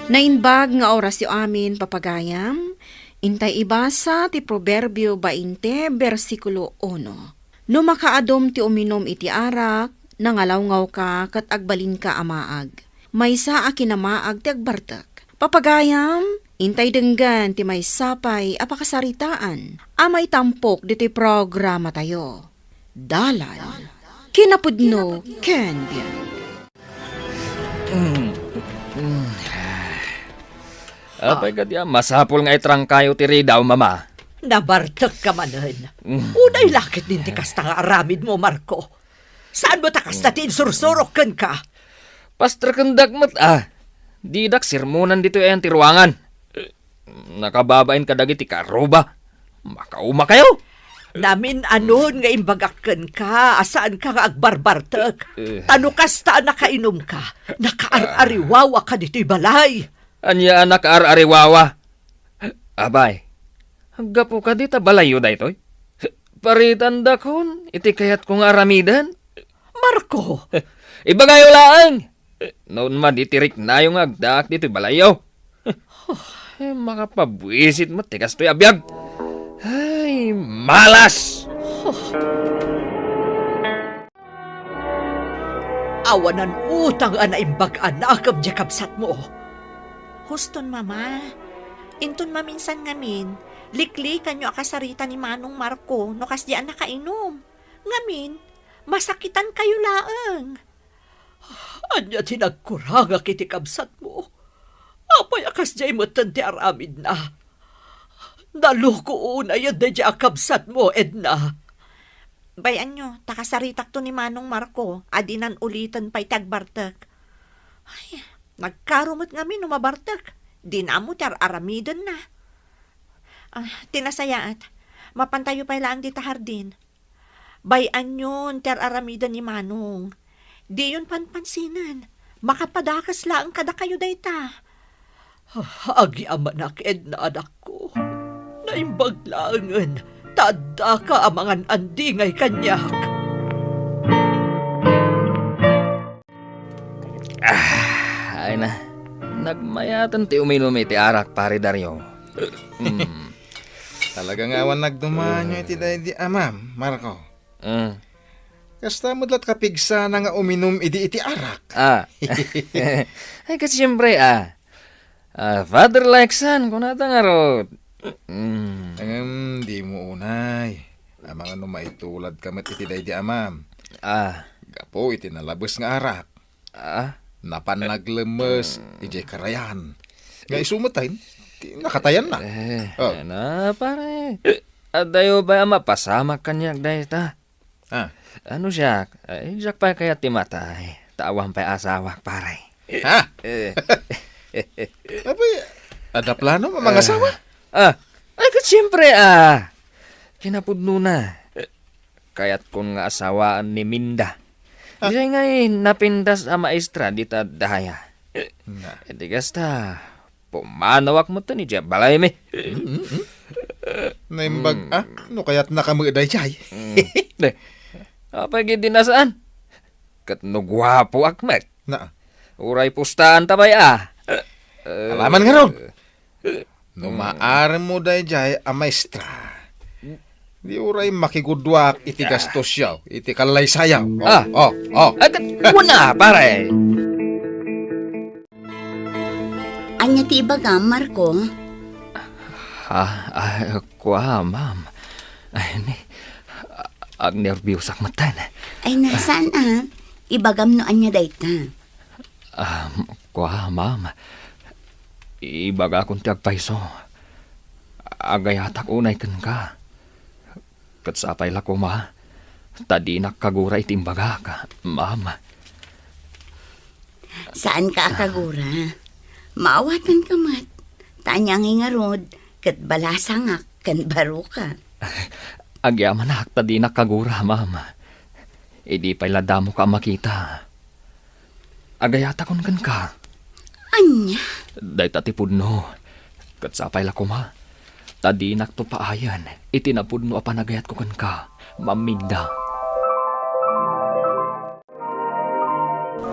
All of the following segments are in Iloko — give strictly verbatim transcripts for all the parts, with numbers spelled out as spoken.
Naimbag nga orasyo amin, papagayam, intay ibasa ti Proverbio bainte, bersikulo uno. No makaadum ti uminum iti arak, nangalawngaw ka ket agbalin ka a maag. Maysa a kinamaag ti agbartek. Papagayam, intay denggen ti maysa pay a pakasaritaan a maitampok ditoy programatayo. Dalan, kinapudno, ken biag. Mm. Mm. Apay kadi a masapul nga itrangkayo ti ridaw, Mama? Nabartek ka manen. Mm. Unay lakit din ti kasta nga aramidmo, Marco. Saanmo ta kasta ti insursurok kenka? Pasterkendak met, a. Didak sermonan ditoy ayan ti ruangan. Nakababain kadagiti karuba. Makaumakayo! Namin-anon nga imbagak kenka a saanka nga agbarbartek. Eh. Ta no kasta a nakainumka, nakaar-ariwawaka ditoy balay. Ania a nakaar-ariwawa? Abay, gapu kadi ta balayyo daytoy? Paritandakon iti kayatko nga aramiden? Marco! Ibagayo laeng! Naunman iti riknayo nga agdaak ditoy balayyo. Eh, makapabuisit met ti kastoy a biag. Ay, malas! Awanan utang a naimbag a nakem diay kabsatmo. Huston, Mama. Inton maminsan ngamin, liklikanyo a kasarita ni Manong Marco no kasdiay a nakainum. Ngamin, masakitankayo laeng. Ania ti nagkurangak iti kabsatmo? Apay a kasdiay metten ti aramidna? Naloko unay daydiay a kabsatmo, Edna. Bay-anyo, ta kasaritakto ni Manong Marco a dinan uliten pay ti agbartek. Ay, nagkaro met ngamin no mabartek. Dina ammo ti ar-aramidenna. Ah, ti nasayaat, mapantayo pay laeng dita hardin. Bay-anyon ti ar-aramiden ni Manong. Diyon panpansinen. Makapadakes laeng kadakayo dayta. Ah, agyamanak, Edna, anakko. Naimbag laengen ta addaka a mangan-andingay kaniak. Ah, ay na. Nagmayaten ti uminum iti arak, Pare Dario. Mm. Talaga nga awan nagdumanyo iti daydi a ma'am, Marco. Mm. Kasta met la't kapigsana nga uminum idi iti arak. Ah. Ay, ket siyempre, ah. Ah, Father like son, kunata ngarud. Mm. Ngem, dimo unay. Amangan no maitulad ka met iti daydi a ma'am. Ah. Gapu iti nalabes nga arak. Ah? Napan naglemmes idiay karayan. Nga isu met ay, ti nakatayanna. Eh, Oh. Ano, pare? Adayo ba a mapasamak kaniak dayta? Ah. Ano siak? Ay, siak pay kayat ti matay. Ta awan pay asawak, pare. Ha? Eh. Apay, adda plano a mangasawa? Ah. Ay, ket siyempre, ah. Kinapudnona. Kayatkon nga asawaan ni Minda. Ah. Idiay ngay napintas a maestra dita daya. Na. Iti kasta, pumanawak metten idiay balaymi. Mm, mm, mm. Naimbag, Mm. ah? No kayatnaka met daydiay? Mm. Apay gid di nasaan? Ket no guapoak met. Na. Uray pustaanta pay, ah. Alaman ngarud. No Mm. maarem mo daydiay a maestra, di uray makiguduak iti Ah. gastos yaw, iti kallaysayaw. Oh, Ah. oh, oh. At, wala, pare. Ania ti ibagam, Marco? Ha? Ah, kua, ma'am. Ay, ni, agnerbiosak metten. Ay, nasaan, ah? Ibagam no ania dayta. Ah, kua, ma'am. Ibagakon ti agpayso. Agayatak unay kenka. Ket sapay la koma, ta dinak kagura iti imbagak, ma'am. Saanka a kagura. Maawatanka met. Ta ania ngay ngarud, ket balasangak ken baroka. Agyamanak ta dinak kagura, ma'am. Idi pay la damoka a makita. Agayatakon kenka. Ania? Dayta ti pudno. Ket sapay la koma, ta dinakto paayen iti napudno a panagayatko kenka, Ma'am Minda.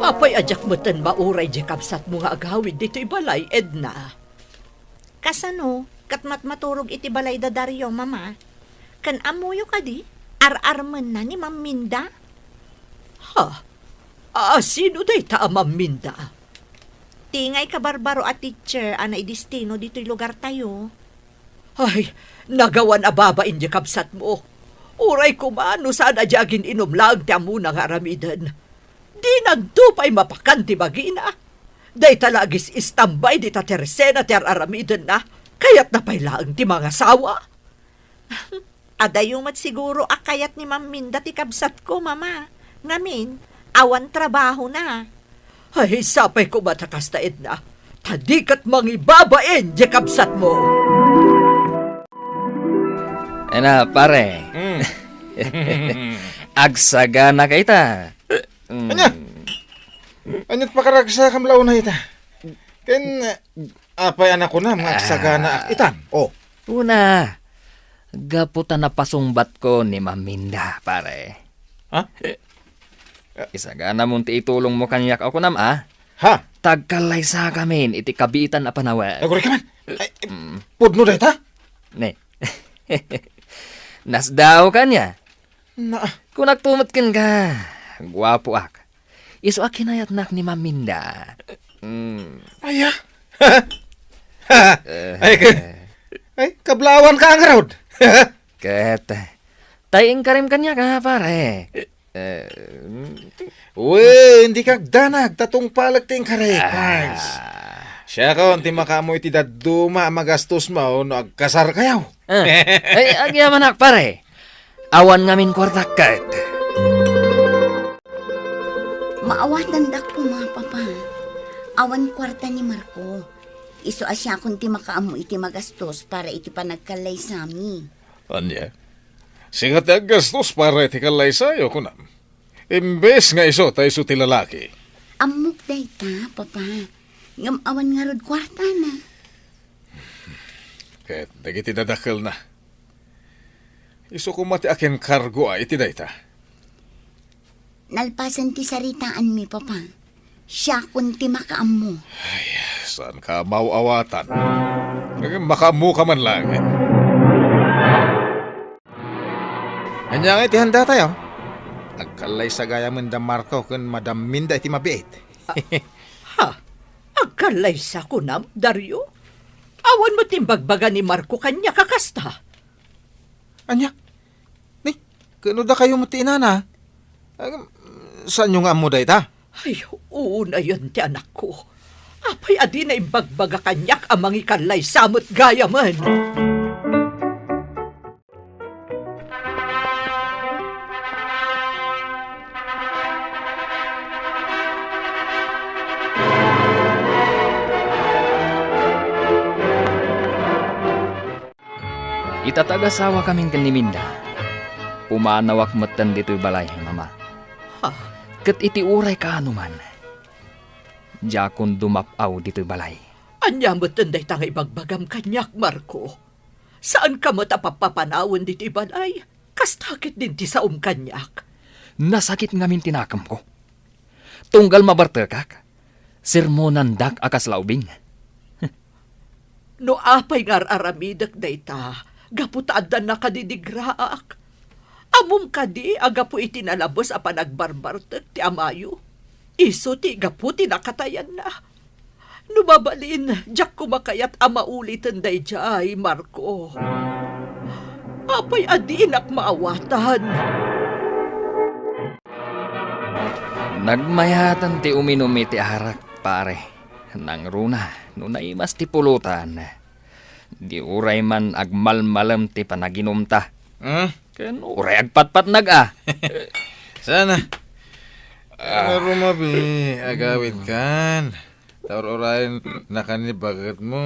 Apay a diak metten mauray diay kabsatmo nga agawid ditoy balay, Edna? Kasano? Ket matmaturog iti balay da Dario, Mama. Ken ammoyo kadi, ar-armenna ni Ma'am Minda? Ha? A, sino dayta a Ma'am Minda? Ti ngay kabarbaro a teacher a naidestino ditoy lugartayo. Ay, nagawan a babain diay kabsatmo. Uray koma no saan a diay agin-inum laeng ti ammona nga aramiden. Dinanto pay mapakan ti bagina. Dayta la agis-istambay dita Teresena ti ar-aramidenna. Kayatna pay laeng ti mangasawa. Adayo met siguro a kayat ni Ma'am Minda ti kabsatko, Mama. Ngamin, awan trabahona. Ay, sapay koma ta kasta, Edna. Ta di ket mangibabain diay kabsatmo. Ena, pare. Mm. Agsagana ka ita. Mm. Ania? Ania't pakaragsakam la unay ita? Ken, apay a nakunam nga agsaganaak itan? Oh. Una, gapu ta napasungbatko ni Ma'am Minda, pare. Ha? Isaganamon ti itulongmo kaniak a kunam, a? Ha? Ta agkallaysakamin iti kabiitan a panawen. Aguray ka man. Ay, mm, pudno dayta? Ne. Nasdaaw kaniak. Na. Kunakto met kenka, guapoak. Isu a kinayatnak ni Ma'am Minda. Mm. Aya? Eh. Ay, ka-, ay, kablaawanka ngarud. Ket, tay inkarim kaniak, a, pare. Eh, mm. Wen, dika agdanag, ta tungpalek ti inkarek, ah, Pars. Siakon ti makaammo iti dadduma a magastos mo no agkasarkayo. Ah, ay, agyamanak, pare. Awan ngamin kuartak ket. Maawatandak koma, Papa. Awan kuarta ni Marco. Isu a siakon ti makaammo iti magastos para iti panagkallaysami. Ania? Sika ti aggastos para iti kallaysayo, kunam. Imbes nga isu ta isu ti lalaki. Ammok dayta, Papa. Ngem awan ngarud kuartana. Ket dagiti dadakkelna. Isu koma ti akinkargoa iti dayta. Nalpasen ti saritaanmi, Papa. Siakon ti makaammo. Ay, saanka a maaw-awatan. Ngem makaammoka man laengen. Ania ngay ti handatayo? Agkallaysa gayamen da Marco ken Madam Minda iti mabiit. Ah, ha? Agkallaysa kunam, Dario? Awan met imbagbaga ni Marco kaniak a kasta. Ania? Ni, ken no dakayo met ti inana? Agam, saanyo nga ammo dayta? Ay, unayen ti anakko. Apay a dina imbagbaga kaniak a mangikallaysa met gayamen? Ita ta agasawakamin ken ni Minda, pumanawak metten ditoy balay, Mama. Ha? Ket iti uray kaano man, diakon dumap-aw ditoy balay. Ania metten dayta nga ibagbagam kaniak, Marco? Saanka met a pappapanawen ditoy balay? Kasta ketdin ti saom kaniak. Nasakit ngamin ti nakemko. Tunggal mabartekak, sermonandak a kasla ubing. No apay nga ar-aramidek dayta, gapu ta adda nakadidigraak. Ammom kadi a gapu iti nalabes a panagbarbartek ti amayo, isu ti gapu ti nakatayanna. No mabalin, diak koma kayat a mauliten daydiay, Marco. Apay a dinak maawatan? Nagmayaten ti uminum iti arak, pare. Nangruna, no naimas ti pulutan, di uray man agmalmalem ti panaginumta. Hmm? Ken uray agpatpatnag a. Sana. Ah. Ano rumabi, agawid kan. Taur-urayen nakan ni baget mo.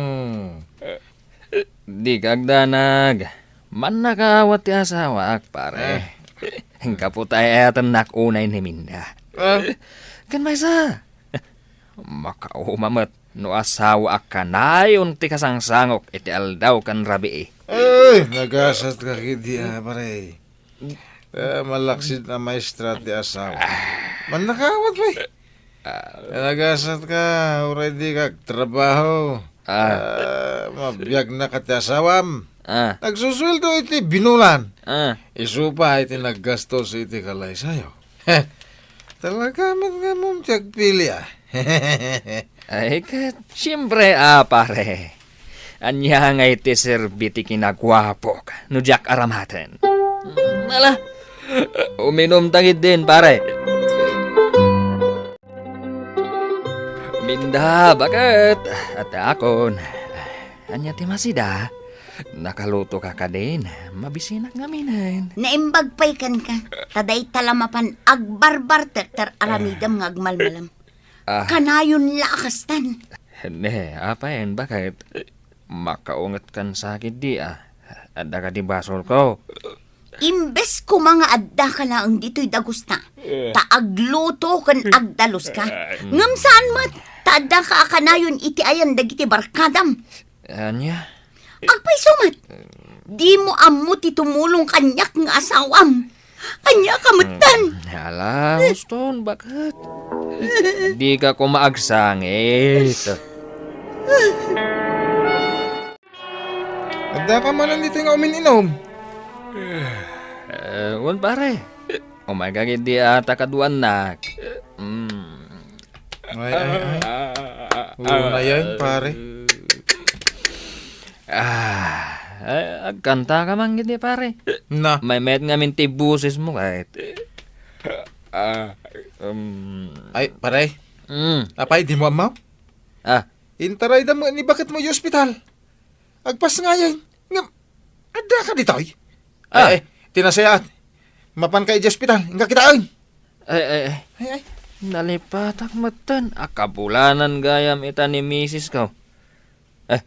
Di ka agdanag. Mannakaawat ti asawaak, pare. Ah. Gapu ta ay-ayatennak unay ni Minda. Ah. Ken maysa, makauma met no asawaak kanayon ti kasangsangok iti aldaw ken rabii. Ay, nagasat ka kidi, ah, pare. Eh, malaksid a maestra ti asawa. Mannakaawat, pay. Nagasatka, uray dika agtrabaho. Ah. Ah, mabiagnaka ti asawam. Ah. Nagsusueldo iti binulan. Ah. Isu pay ti naggastos iti kalaysayo. Talaga met nga mom ti agpili, ah. Ay, ket, siyempre, ah, pare. Ania ngay ti serbi ti kinaguapok no diak aramaten? Ala, uminum ta ketdin, pare. Minda, baket? Addaakon. Ania ti masida? Nakalutoka kadin? Mabisinak ngaminen. Naimbag pay kenka, ta dayta la mapan agbarbartek ti ar-aramidem nga agmalmalem. Ah. Kanayon la a kastan. Ne, apay, baket? Makaunget kan sakit di, ah. Adda kadi basolko? Imbes koma nga addaka laeng ditoy dagusta, ta agluto ken agdaluska. Ngem saan met, ta addaka a kanayon iti ayan dagiti barkadam. Ania? Agpayso met, dimo ammo ti tumulong kaniak nga asawam. Ania ka metten? Hmm, ala, uston, baket? Dika koma agsangit. Addaka manen ditoy nga umin-inom? Eh, wen, pare. Umayka ketdi a ta kaduanak. Mm. Ay, ay, ay. Unayen, pare. Ah, ay, agkantaka man ketdi, pare. Na. Maymayat ngamin ti bosesmo ket. Ah, um. Ay, pare. Mm. Apay, dimo ammo? Ah. Intarayda met ni baketmo iti ospital. Agpasngayen. Ngem, addaka ditoy? Ah. Ay, ay, ti nasayaat. Mapanka iti ospital, inka kitaen. Ay, ay, ay. Ay, ay. Nalipatak metten a kabulanan gayam ita ni misisko. Eh,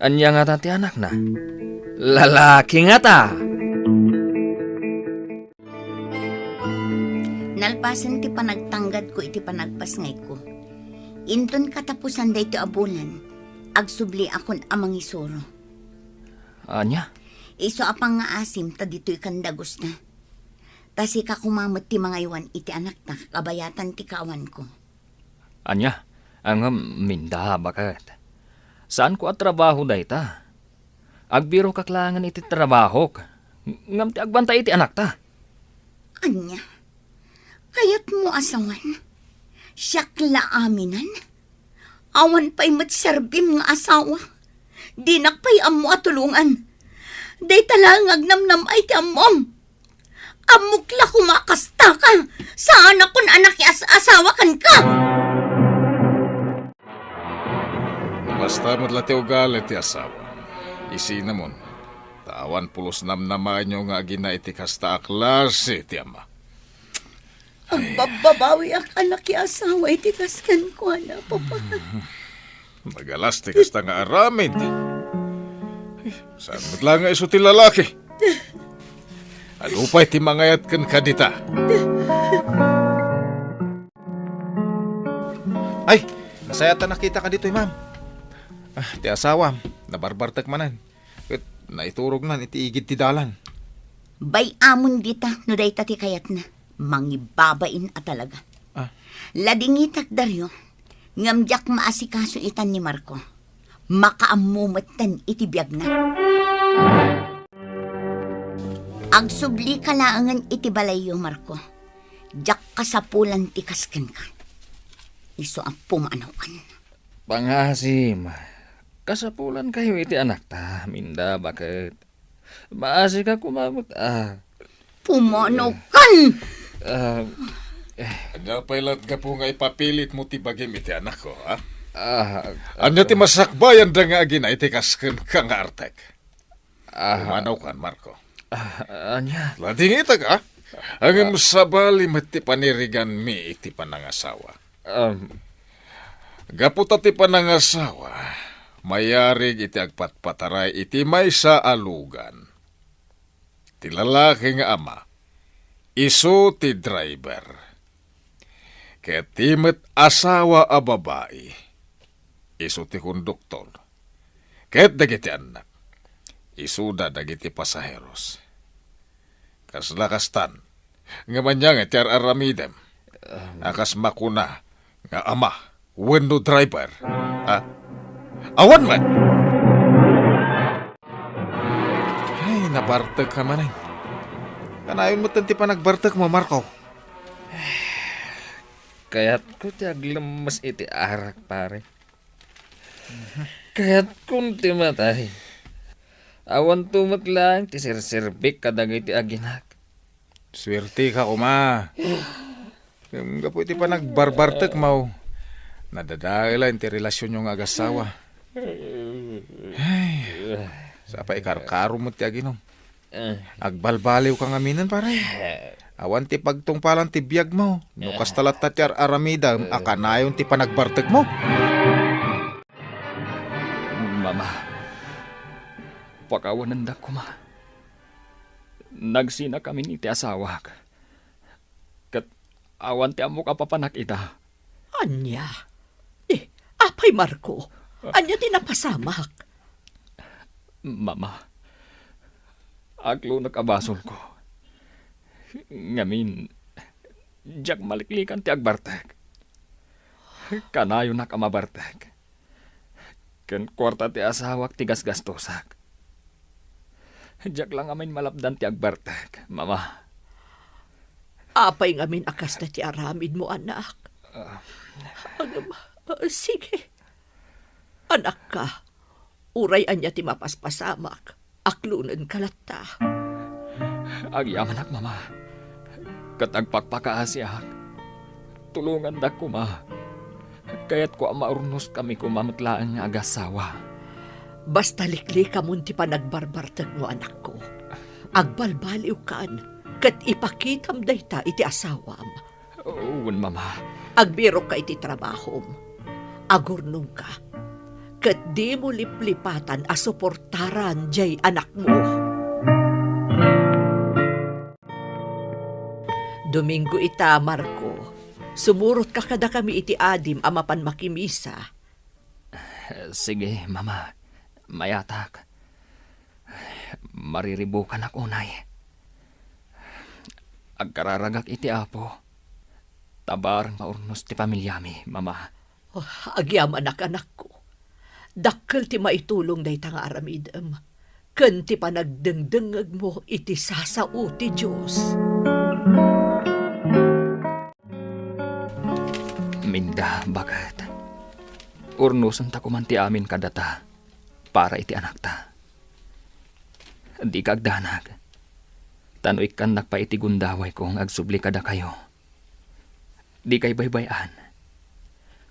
ania ngata ti anakna? Lalaki ngata! Nalpasen ti panagtanggadko iti panagpasngayko. Inton katapusan daytoy a bulan, agsubliakon a mangisuro. Ania? Isu a pangngaasim ta ditoy kan dagusta. Ta sika koma met ti mangaywan iti anakta kabayatan ti kaawanko. Ania? Ngem, Minda, baket? Saanko a trabaho dayta. Agbirokak laengen iti trabahok, ngem ti agbantay iti anakta. Ania? Kayatmo a sawen? Siak la aminen? Awan pay met serbim nga asawa. Dinak pay ammo a tulongan. Dayta laeng nga agnamnam-ay ti ammom. Ammok la koma a kasta ka. Saanakon a nakias-asawa kenka. Basta met la ti ugali ti asawam. Isinamon. Ta awan pulos namnamaenyo nga agina iti kasta a klase ti ama. Agbabbabawiak a nakiasawa iti kas kenkuana, Papa. Nagalas ti kasta nga aramid. Saan met la nga isu ti lalaki? Adu pay ti mangayat kenka dita? Ay, nasayaat a nakitaka ditoy, ma'am. Ah, ti asawam, nabarbartek manen. Ket naiturognan iti igid ti dalan. Bay-amon dita no dayta ti kayatna. Mangibabain a talaga. Ah. Ladingitak, Dario, ngem diak maasikaso itan ni Marco. Makaammo metten iti biagna. Agsublika laengen iti balayyo, Marco. Diak kasapulan ti kas kenka. Isu a pumanawkan. Pangasim, kasapulankayo iti anakta, Minda, baket? Maasika koma met, ah. Pumanawkan! Ah, eh. Ania pay la't gapu nga ipapilitmo ti bagim iti anakko, ha? Ah, ania ti masakbayanda nga agina iti kas kenka nga artek? Ah. Pumanawkan, Marco. Ah, ania? Ladingitak, ah. Ngem sabali met ti paniriganmi iti panangasawa. Um. Gapu ta ti panangasawa, mayarig iti agpatpataray iti maysa a lugan. Ti lalaki nga ama, isu ti driver. Ket ti met asawa a babai, isu ti konduktor. Ket dagiti annak, isuda dagiti pasaheros. Kasla kastan, ngem ania nga ti ar-aramidem? A kas makuna, Nga ama wenno driver? Ha? Awan met! Ay, nabartek ka manen. Kanayon met ti panagbartekmo, Marco. Kayatko ti aglemmes iti arak, pare. Kayatkon ti matay. Awanto met laeng ti serserbik kadagiti aginak. Suerteka koma. Ngem gapu iti panagbarbartekmo, nadadaelan ti relasionyo nga agassawa. Ay, sapay ikarkaro met ti aginom. Agbalbaliwka ngaminen, pare. Awan ti pagtungpalan ti biagmo. No kasta latta ti ar-aramidem a kanayon ti panagbartekmo. Mama, pakawanendak koma. Nagsinakamin iti asawak. Ket awan ti ammok a papanak ita. Ania? Eh, apay, Marco? Ania ti napasamak? Mama, aklonek a basolko. Ngamin, diak maliklikan ti agbartek. Kanayonak a mabartek. Ken kuarta ti asawak ti gasgastosak. Diak la ngamin malapdan ti agbartek, Mama. Apay ngamin a kasta ti aramidmo, anak? Ah. Ano ba? Ah, sige. Anakka, uray ania ti mapaspasamak, aklonenka latta. Agyamanak, Mama. Ket agpakpakaasiak. Tulongandak koma. Kayatko a maurnoskami koma met laeng nga agassawa. Basta liklikamon ti panagbarbartekmo, anakko. Agbalbaliwkan, ket ipakitam dayta iti asawam. Wen, Mama. Agbirokka iti trabahom. Agurnongka. Ket dimo liplipatan a suportaran jay anakmo. Domingo ita, Marco. Sumurotka kadakami iti adim a mapan makimisa. Sige, Mama. Mayatak. Mariribukanak unay. Agkararagak iti Apo. Ta bareng maurnos ti pamiliami, Mama. Oh, agyamanak, anakko. Dakkel ti maitulong dayta nga aramidem, ken ti panagdengdengngegmo iti sasao ti Dios. Minda, baket. Urnosenta koman ti amin kadata para iti anakta. Dika agdanag. Ta no ikkannak pay iti gundawayko nga agsubli kadakayo, dikay baybay-an.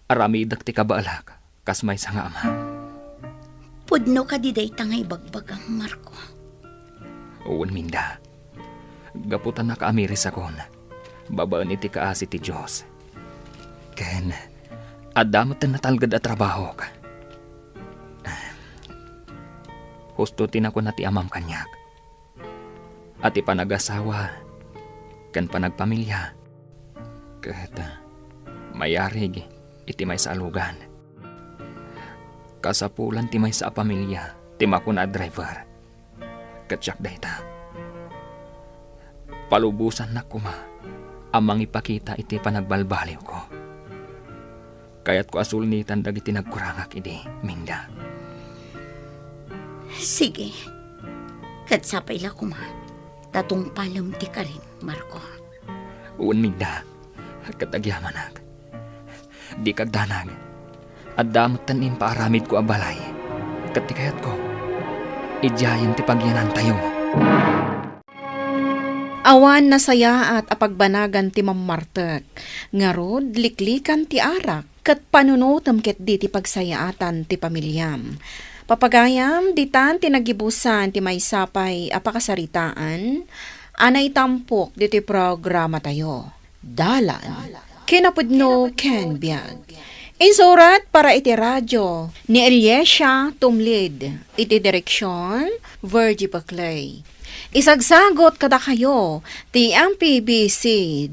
Aramidek ti kabaelak kas maysa nga ama. Pudno kadi dayta nga ibagbagam, Marco? Wen, Minda. Gapu ta nakaamirisakon babaen iti kaasi ti Dios. Ken adda met natalged a trabahok. Husto ti nakuna ti amam kaniak. A ti panagasawa ken panagpamilia ket mayarig iti maysa a lugan. Kasapulan ti maysa a pamilia ti makuna a driver. Ket siak dayta. Palubosannak koma a mangipakita iti panagbalbaliwko. Kayatko a sulnitan dagiti nagkurangak idi, Minda. Sige. Ket sapay la koma ta tungpalem ti karim, Marco. Wen, Minda. Ket agyamanak. Dika agdanag. Adda metten impaaramidko a balay. Ket ti kayatko, idiayen ti pagyanantayo. Awan nasayaat a pagbanagan ti mammartek. Ngarud, liklikan ti arak, ket panunotem ketdi ti pagsayaatan ti pamiliam. Papagayam, ditan ti nagibusan ti maysa pay a pakasaritaan a naitampok ditoy programatayo. Dalan. Kinapudno ken biag. Insurat para iti radio ni Eliesia Tumlid. Iti direksion, Virgie Baclay. Isagsagot kadakayo ti M P B C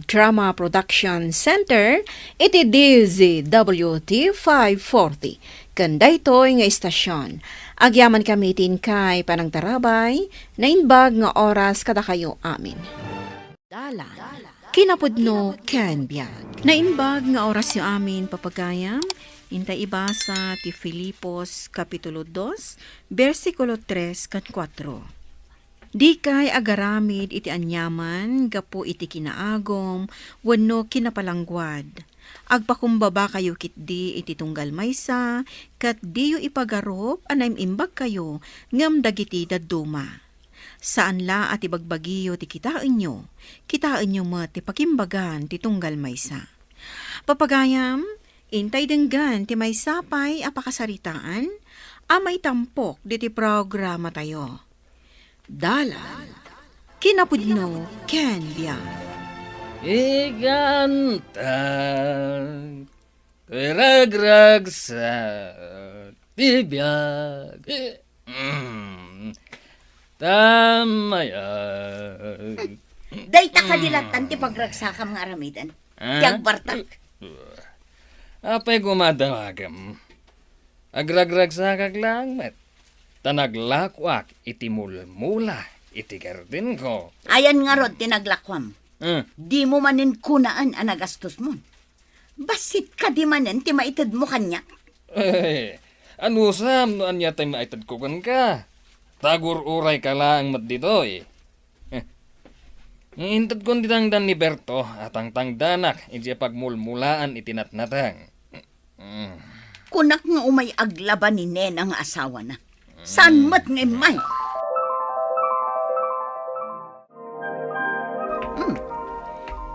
Drama Production Center iti D Z W T five forty. Ken daytoy nga istasyon, agyamankami ti inkay panangtarabay, naimbag nga oras kadakayo amin. Dalan. Kinapudno ken biag. Naimbag nga orasyo amin, papagayam, inta ibasa ti Filipos, Kapitulo dos, bersikulo tres ken kuatro. Dikay agaramid iti aniaman gapu iti kinaagum wenno kinapalangguad. Agpakumbabakayo ketdi iti tunggal maysa, ket diyo ipagarup a naim-imbagkayo ngem dagiti dadduma. Saan la a ti bagbagiyo ti kitaenyo, kitaenyo met ti pakimbagan ti tunggal maysa. Papagayam, intay denggen ti maysa pay a pakasaritaan a maitampok ditoy programatayo. Dalan, kinapudno ken biag. Iganta, ragragsak ti biag. Mm. Tamayag. Dayta kadi lattan ti pagragsakam nga aramiden. Ah? Ti agbartak. Apay gumadawagem? Agragragsakak laeng met, ta naglakuak iti mulmula iti gardenko. Ayan ngarud ti naglakuam? Eh. Dimo manen kunaen a nagastosmon. Bassit kadi manen ti maitedmo kaniak? Eh, anusam no ania ti maitedko kenka? Ta agur-urayka laeng met ditoy. Eh, intedkon ti tangdan ni Berto a tangtangdanak idiay pagmulmulaan iti natnateng. Mm. Kunak nga umay aglaba ni Nena nga asawana. Saan met nga immay? Hmm.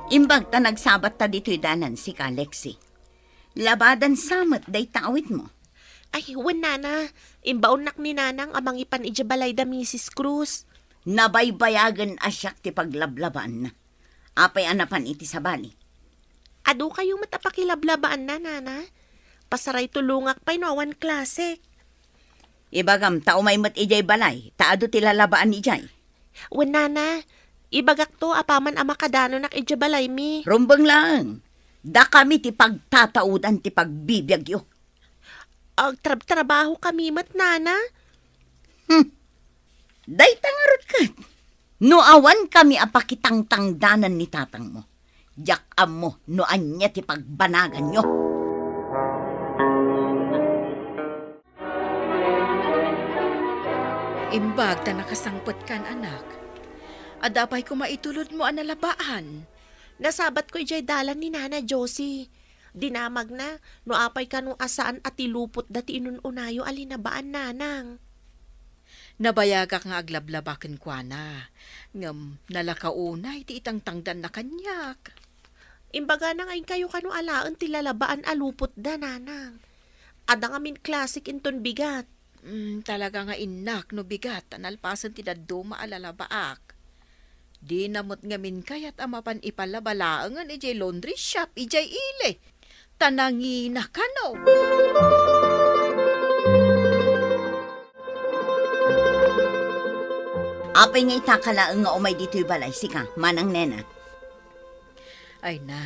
Imbag ta nagsabatta ditoy dalan, sika, Lexi. Labadan sa met dayta awitmo. Ay, wen, Nana. Imbaonnak ni Nanang a mangipan idiay balay da Misis Cruz. Nabaybayagen a siak ti paglablabaanna. Apay a napan iti sabali? Adu kayo met a pakilablabaanna, Nana. Pasaray tulongak pay no awan klasek. Ibagam ta umay met idiay balay, ta adu ti lalabaan idiay. Wen, Nana, ibagakto apaman a makadanonak idiay balaymi. Rumbeng laeng, dakami ti pagtataudan ti pagbibiagyo. Agtrabtrabaho kami met, Nana. Hmm. Dayta ngarud ket, no awan kami a pakitangtangdanan ni tatangmo, diak ammo no ania ti pagbanaganyo. Imbag ta nakasangpetkan, anak. Adda pay koma itulodmo a nalabaan? Nasabatko idiay dalan ni Nana Josie. Dinamagna, no apay kano a saan a ti lupotda ti inun-unayo a linabaan, Nanang. Nabayagak nga aglablaba kenkuana, ngem nalaka unay ti itangtangdanna kaniak. Imbagana nga inkayo kano alaen ti lalabaan a lupotda, Nanang. Adda ngamin klasik inton bigat. Mm, talaga nga innak no bigat a nalpasen ti dadduma a lalabaak. Dina met ngamin kayat a mapan ipalaba laengen idiay laundry shop idiay ili. Ta nangina kano. Apay nga itaka laeng nga umay ditoy balay, sika, Manang Nena? Ay na,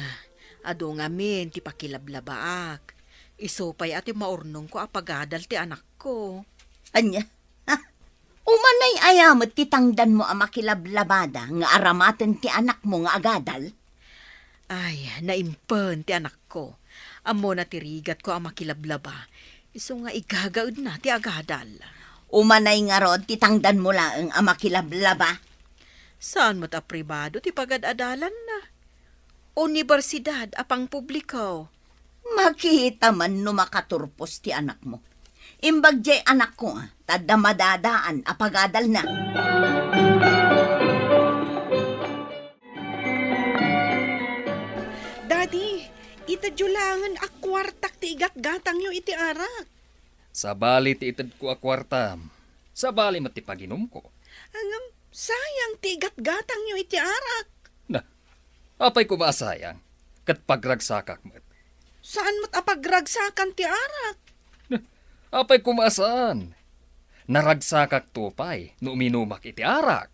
adu ngamin ti pakilablabaak. Isu pay a ti maurnongko a pagadal ti anakko. Ania? Ha? Umanay aya met ti tangdanmo a makilablabada nga aramaten ti anakmo nga agadal? Ay, naimpen ti anakko. Ammona ti rigatko a makilablaba. Isu nga igagaedna ti agadal. Umanay ngarud ti tangdanmo laeng a makilablaba? Saan met a pribado ti pagad-adalanna? Unibersidad a pangpubliko. Makita man no makaturpos ti anakmo. Imbag diay anakko, ta adda madadaan a pagadalna. Daddy, itedyo laengen a kuartak ti igatgatangyo iti arak. Sabali ti itedko a kuartam. Sabali met ti paginumko. Ngem, sayang ti igatgatangyo iti arak. Na, apay koma a sayang? Ket pagragsakak met. Saan met a pagragsakan ti arak? Na, apay koma a saan? Naragsakakto pay no uminumak iti arak.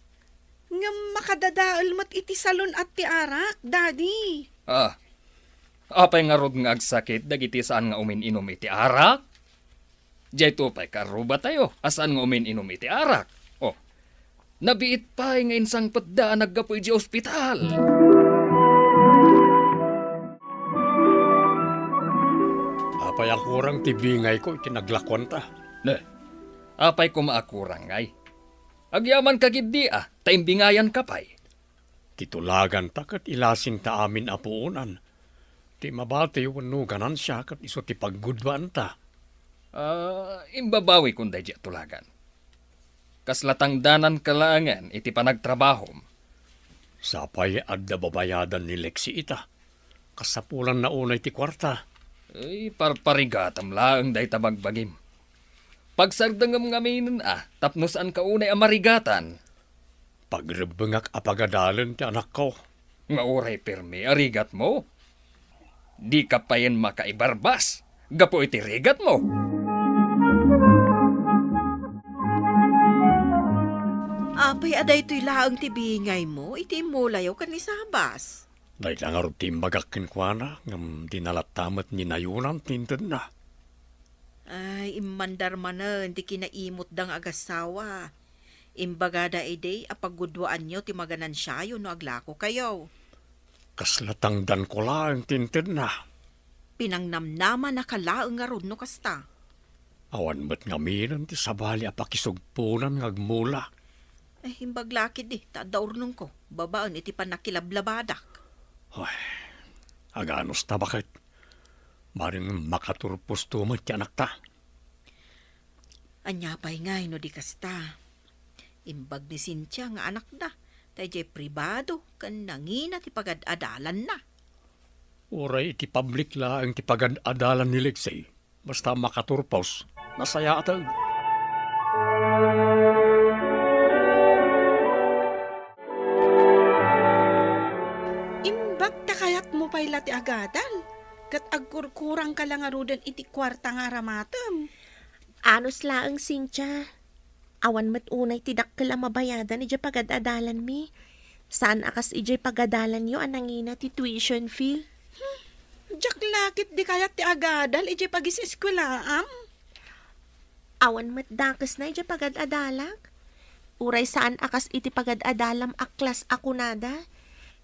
Ngem makadadael met iti salun-at ti arak, Daddy. Ah, apay ngarud nga agsakit dagiti saan nga umin-inum iti arak? Diayto pay karrubatayo a saan nga umin-inum iti arak. Oh, nabiit pay nga insangpetda a naggapu idiay ospital. Apay a kurang ti bingayko iti naglakuanta? Ne, apay koma a kurang ngay? Agyamanka ketdi a, ta imbingayanka pay. Ti tulaganta ket ilasinta amin a puonan. Ti mabati wenno ganansia ket isu ti paggudwaanta. Ah, imbabawikon daydi a tulagan. Kasla tangdananka laengen iti panagtrabahom. Sapay adda babayadan ni Lexi ita. Kasapulanna unay ti kuarta. Ay, parparigatam laeng dayta bagbagim. Pagsardengem ngaminen a, tapno saanka unay a marigatan. Pagrebbengak a pagadalen ti anakko. Nga uray permi a rigatmo? Dika payen makaibarbas gapu iti rigatmo. Apay a daytoy laeng ti bingaymo iti immulayo ken ni Sabas? Dayta ngarud ti imbagak kenkuana, ngem dina latta met ninayonan ti intedna. Ay, immandar manen ti kinaimutda nga agassawa. Imbagada idi a pagudwaanyo ti maganansiayo no aglakokayo. Kasla tangdanko laeng ti intedna. Pinangnamnamanaka laeng ngarud no kasta. Awan met ngaminen ti sabali a pakisugponan nga agmula. Ay, imbag la ketdi, ta adda urnongko, babaen iti pannakilablabadak. Ay, aganos ta baket. Maring makaturposto met ti anakta. Ania pay ngay no di kasta? Imbag ni Cynthia nga anakda, ta idiay pribado ken nangina ti pagad-adalanna. Uray iti public laeng ti pagad-adalan ni Lexi, basta makaturpos, nasayaaten. Imbag ta kayatmo pay la ti agadal, ket agkurkurangka la ngaruden iti kuarta nga aramatem. Anos laeng, Cynthia. Awan met unay ti dakkel a mabayadan idiay pagad-adalanmi. Saan a kas idiay pagadalanyo a nangina ti tuition fee. Hmm, diak la ketdi kayat ti agadal idiay pagis-eskuelaam. Awan met dakesna idiay pagad-adalak. Uray saan a kas iti pagad-adalam a klas a kunada.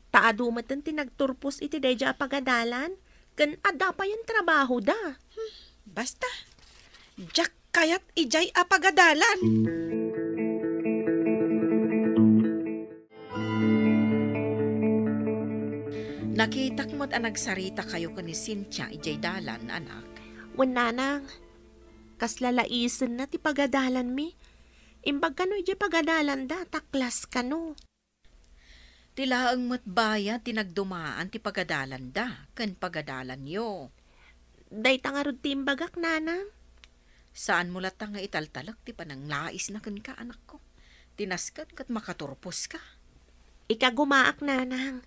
Ta adu metten ti nagturpos iti daydiay a pagadalan, ken adda payen trabahoda. Hmm, basta, diak kayat idiay a pagadalan. Nakitak met a nagsaritakayo ken ni Cynthia idiay dalan, anak. Wen, nanang, kasla laisenna ti pagadalanmi. Imbag kano idiay pagadalanda, ta klas kano. Ti laeng met bayad ti nagdumaan ti pagadalanda ken pagadalanyo. Dayta ngarud ti imbagak, nanang. Saanmo latta nga italtalek ti pananglaisna kenka, anakko. Ti nasken ket makaturposka. Ikagumaak, nanang.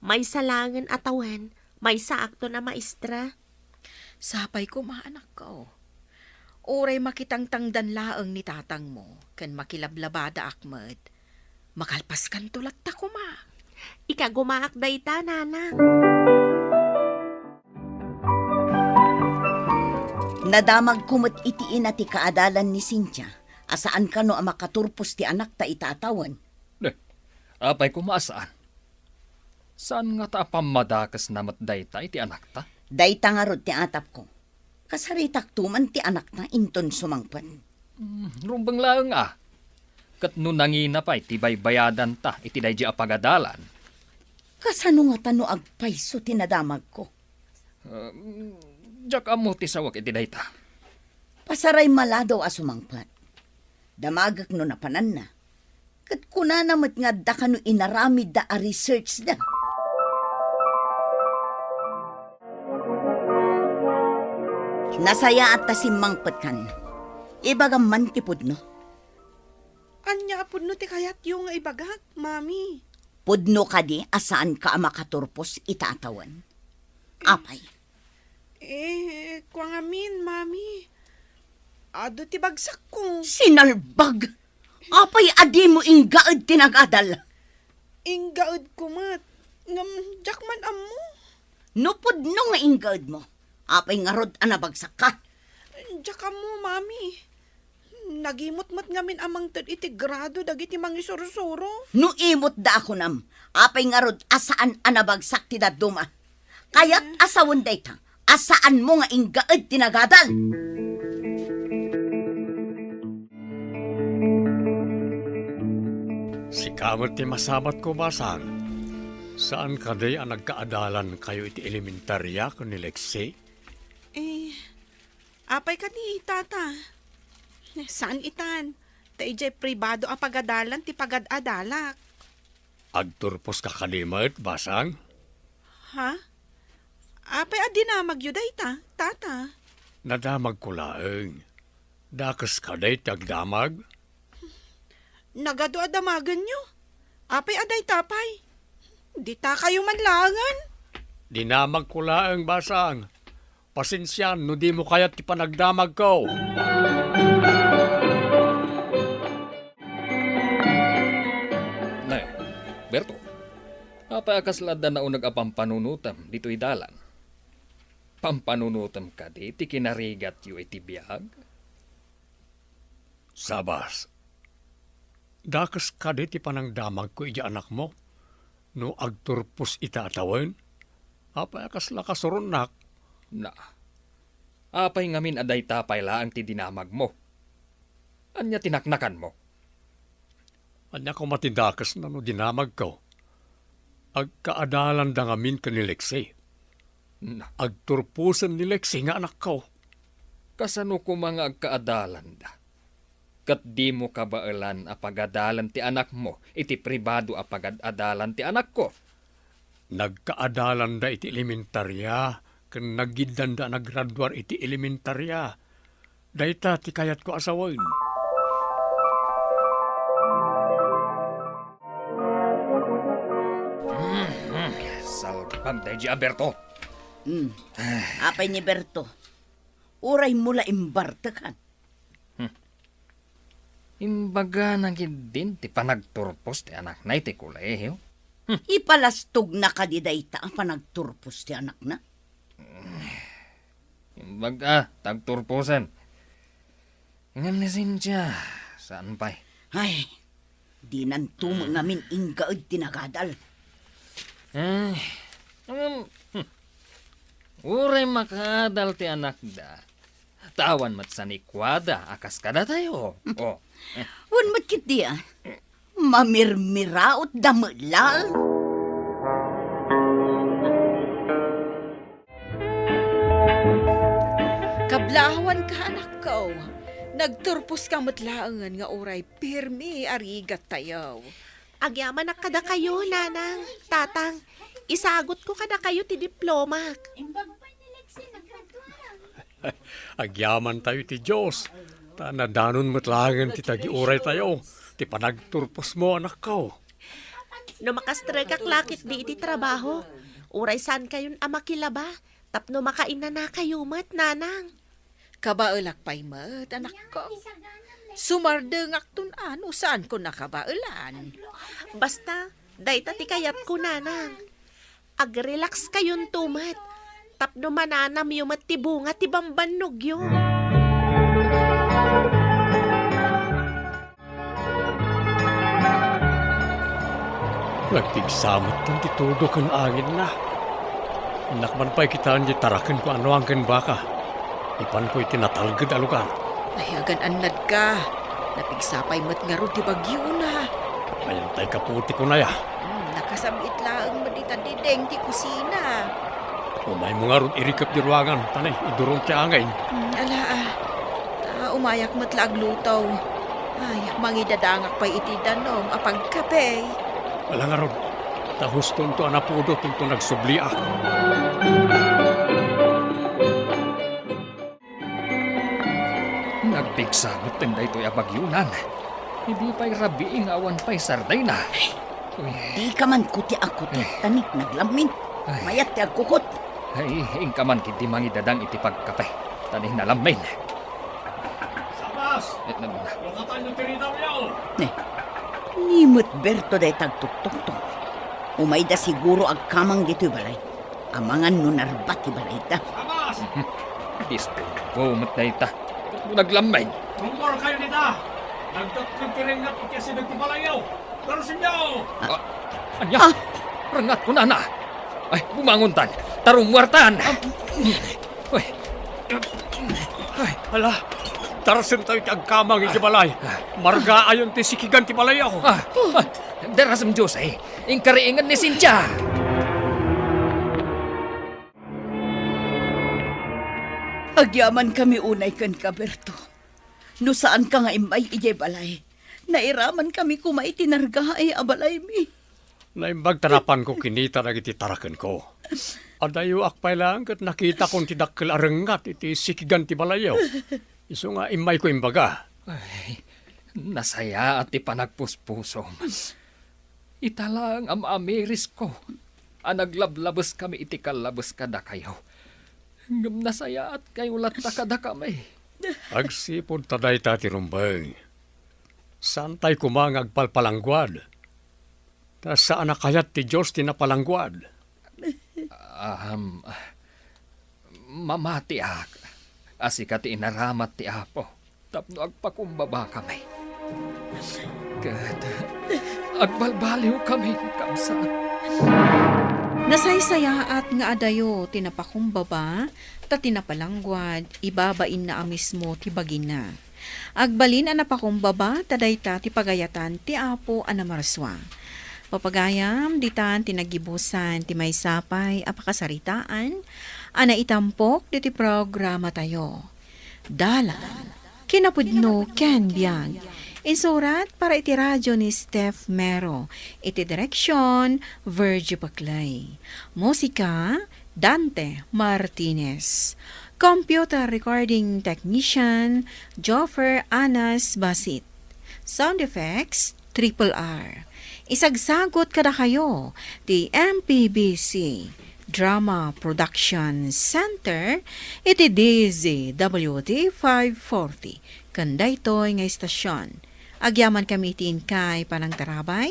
Maysa laengen a tawen, maysaakton a maestra. Sapay koma, anakko. Uray makitangtangdan laeng ni tatangmo ken makilablabadaak met, makalpaskanto latta koma. Ikagumaak dayta, nanang. Nadamagko met iti ina ti kaadalan ni Cynthia a saan kano a makaturpos ti anakta ita a tawen. Ne, apay koma a saan? Saan ngata a pammadakesna met dayta iti anakta? Dayta ngarud ti atapko. Kasaritakto man ti anakta inton sumangpet. Hmm, rumbeng laeng a. Ket no nangina pay ti baybayadanta iti daydiay a pagadalan. Kasano ngata no agpayso ti nadamagko? Um, diak ammo ti sawek iti dayta. Pasaray maladaw a sumangpet. Damagek no napananna. Ket kunana met nga adda kano inaramidda a researchda. Nasayaat ta simmangpetkan. Ibagam man ti pudno. Ania a pudno ti kayatyo nga ibagak, Mami? Pudno kadi a saanka a makaturpos ita a tawen? Apay? Eh, kua ngamin, Mami. Adu ti bagsakko. Sinalbag! Apay a dimo inggaed ti nagadal? Inggaedko met. Ngem, diak man ammo. No pudno nga inggaedmo, apay ngarud a nabagsakka? Diak ammo, Mami. Nagimot met ngamin a mangted iti grado dagiti mangisursuro. No imotda a kunam, apay ngarud a saan a nabagsak ti dadduma? Kayat a sawen dayta, a saanmo nga inggaed ti nagadal. Sika met ti masabatko, Basang. Saan kadi a nagkaadalankayo iti elementaria ken ni Lexi? Eh, apay kadi, Tata? Saan itan. Ta idiay pribado a pagadalan ti pagad-adalak. Agturposka kadi met, Basang? Ha? Apay a dinamagyo dayta, Tata? Nadamagko laeng. Dakes kadi ti agdamag? Nagadu a damagenyo? Apay a dayta pay? Ditakayo man laengen? Dinamagko laeng, Basang. Pasensian no dimo kayat ti panagdamagko. Ne, Berto, apay a kasla adda nauneg a pampanunotem ditoy dalan? Pampanunotem kadi ti kinarigatyo iti biag? Sabas, dakes kadi ti panangdamagko idiay anakmo no agturpos ita a tawen? Apay a kasla kasuronnak? Na, apay ngamin a dayta pay laeng ti dinamagmo? Ania ti naknakanmo? Ania koma ti dakesna no dinamagko? Agkaadalanda ngamin ken ni Lexi. Na, agturposen ni Lexi nga anakko. Kasano koma nga agkaadalanda? Ket dimo kabaelan a pagadalan ti anakmo iti pribado a pagad-adalan ti anakko? Nagkaadalanda iti elementaria ken nagyiddanda a nagraduar iti elementaria. Dayta ti kayatko a sawen. Mhm. Salbag daydi a Berto. Hmm. Apay ni Berto? Uraymo la imbartekan. Hmm. Imbagana ketdin ti panagturpos ti anakna iti kolehio. Hmm. Ipalastogna kadi dayta a panagturpos ti anakna? Imbaga, ta agturposen. Ngem ni Cynthia, saan pay? Ay, dinanto met ngamin inggaed ti nagadal. Eh, ngem, hmm. Uray makaadal ti anakda, ta awan met sanikuada a kas kadatayo. Oh. Wen met ketdi a, mamirmirautda met laeng. Kablaawanka, anakko. Nagturposka met laengen nga uray pirmi a rigattayo. Agyamanak kadakayo, Nanang, Tatang. Isagutko kadakayo ti diplomak. Agyamantayo iti Dios, ta nadanon met laengen ti tagiuraytayo, ti panagturposmo, anakko. No makastregak la ketdi iti trabaho, uray saankayon a makilaba, tapno makainanakayo met, Nanang. Kabaelak pay met, anakko. Sumardengakton a no saankon a kabaelan. Basta, dayta ti kayatko, Nanang. Agrelax kayonto met, tapno mananamyo met ti bunga ti bambannogyo. Nagpigsa metten ti tudo ken anginna. Innak man pay kitaen ti tarakenko a nuang ken baka. Ipanko iti natalged a lugar. Ay, agan-annadka. Napigsa pay met ngarud ti bagyona. Ayan tay kaputi ko na ya. Hmm, nakasam-it laeng met dita diding ti kusina. Umaymo ngarud irikep ti ruangan, ta ne, idurong ti angin. Hmm, ala, ah. Ta umayak met la agluto. Ay, mangidadangak pay iti danum a pagkape. Ala ngarud, ta hustonto a napudot inton nagsubliak. Nagpigsa metten daytoy a bagyonan. Idi pay rabii nga awan pay sardina. Uy. Dika man kuti a kuti, eh, ta ne, naglammin. Ay. Mayat ti agkukot. Ay, inka man ketdi mangidadang iti pagkape. Ta ne, nalammin. Sabas! Eh, na, na. Lukatan yo ti ridamyo! Ne. Ni met Berto dayta agtuktoktok. Umayda siguro agkamang ditoy balay. Amangan no narbat ti balayda. Sabas! Disturbo met dayta. Tapno naglammin. Rummuarkayo dita. Nagdakkel ti rengngak iti asideg ti balayyo. Darusenyo! Ah, ania? Ah! Rengngak kunana. Ay, bumangontan. Ta rummuartan. Ah, Ay. Ay. Hala, darasentayo ti agkamang iti balay. Margaayon ti sikigan ti balayyo. Ah, ah, darasem, Jose. Inkariingen ni Cynthia. Agyamankami unay kenka, Berto. No saanka nga immay idiay balay, nairamankami koma iti nargaay a balaymi. Naimbag ta napanko kinita dagiti tarakenko. Adayoak pay laeng ket nakitakon ti dakkel a rengngat iti sikigan ti balayyo. Isu nga immayko imbaga. Ay, nasayaat ti panagpuspusom. Ita laeng a maamirisko a naglablabeskami iti kallabes kadakayo. Ngem nasayaatkayo latta kadakami. Agsipud ta dayta ti rumbeng, saantay koma nga agpalpalangguad. Ta saan a kayat ti Dios ti napalangguad. Ahem, mamatiak a sika ti inaramat ti Apo tapno agpakumbabakami. Ket agbalbaliwkami, kabsat. Nasaysayaat nga adayo ti napakumbaba, ta ti napalangguad, ibabainna a mismo ti bagina. Agbalin a napakumbaba, ta dayta ti pagayatan ti Apo a Namarsua. Papagayam, ditan ti naggibusan ti maysa pay a pakasaritaan a naitampok ditoy programatayo. Dalan, kinapudno ken biag. Insurat para iti radio ni Steph Mero. Iti direksyon, Virgie Paclay. Musika, Dante Martinez. Computer recording technician, Joffer Anas Basit. Sound effects, Triple R. Isagsagut kadakayo ti M P B C Drama Production Center iti D Z W T five forty. Ken daytoy nga istasyon, agyamankami iti inkay panangtarabay,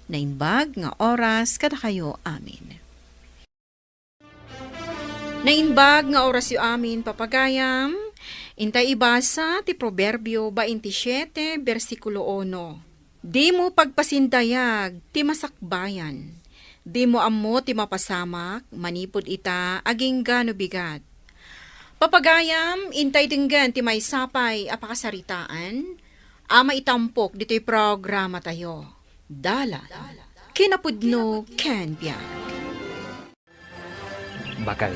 naimbag nga oras kadakayo amin. Naimbag nga orasyo amin, papagayam. Intay ibasa ti Proverbio baintisiete, bersikulo uno. Dimo pagpasindayag ti masakbayan. Dimo ammo ti mapasamak manipud ita agingga no bigat. Papagayam, intay denggen ti maysa pay a pakasaritaan a maitampok ditoy programatayo. Dalan, kinapudno ken biag. Baket,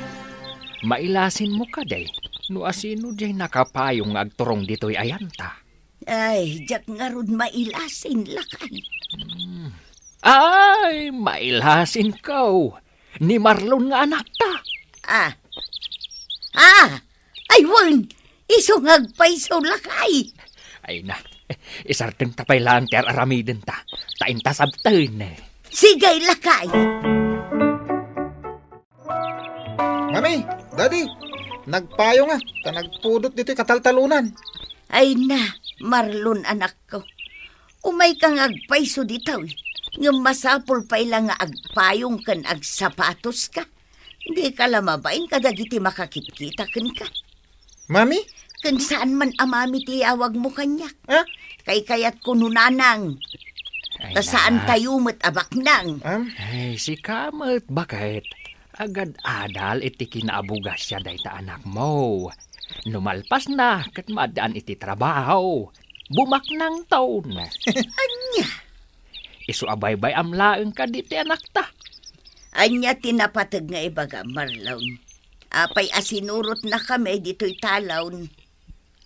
mailasinmo kadi no asino diay nakapayong nga agturong ditoy ayanta? Ay, diak ngarud mailasin, lakay. Hmm. Ay, mailasinko. Ni Marlon nga anakta. Ah. Ah! Ay, wen! Isu nga agpayso, lakay! Ay na, isardengta pay laeng ti ar-aramidenta, ta inta sabten. Sige, lakay! Mami, Daddy, nagpayonga, ta nagpudot ditoy kataltalonan. Ay na, Marlon, anakko. Umayka nga agpayso ditoy, ngem masapul pay la nga agpayong ken agsapatoska. Dika la mabain kadagiti makakitkita kenka. Mami? Ken saan man a mami ti awagmo kaniak. Ha? Kaykayatko no nanang. Ay, ta na. Saantayo met a baknang. Am? Ay, sika met, baket. Agad-adal iti kinaabugasya dayta anakmo. No malpasna, ket maaddaan iti trabaho. Bumaknangton. Ania? Isu a baybay-am laeng kadi ti anakta. Ania ti napateg nga ibagam, Marlon? Apay a sinurotnakami ditoy talon?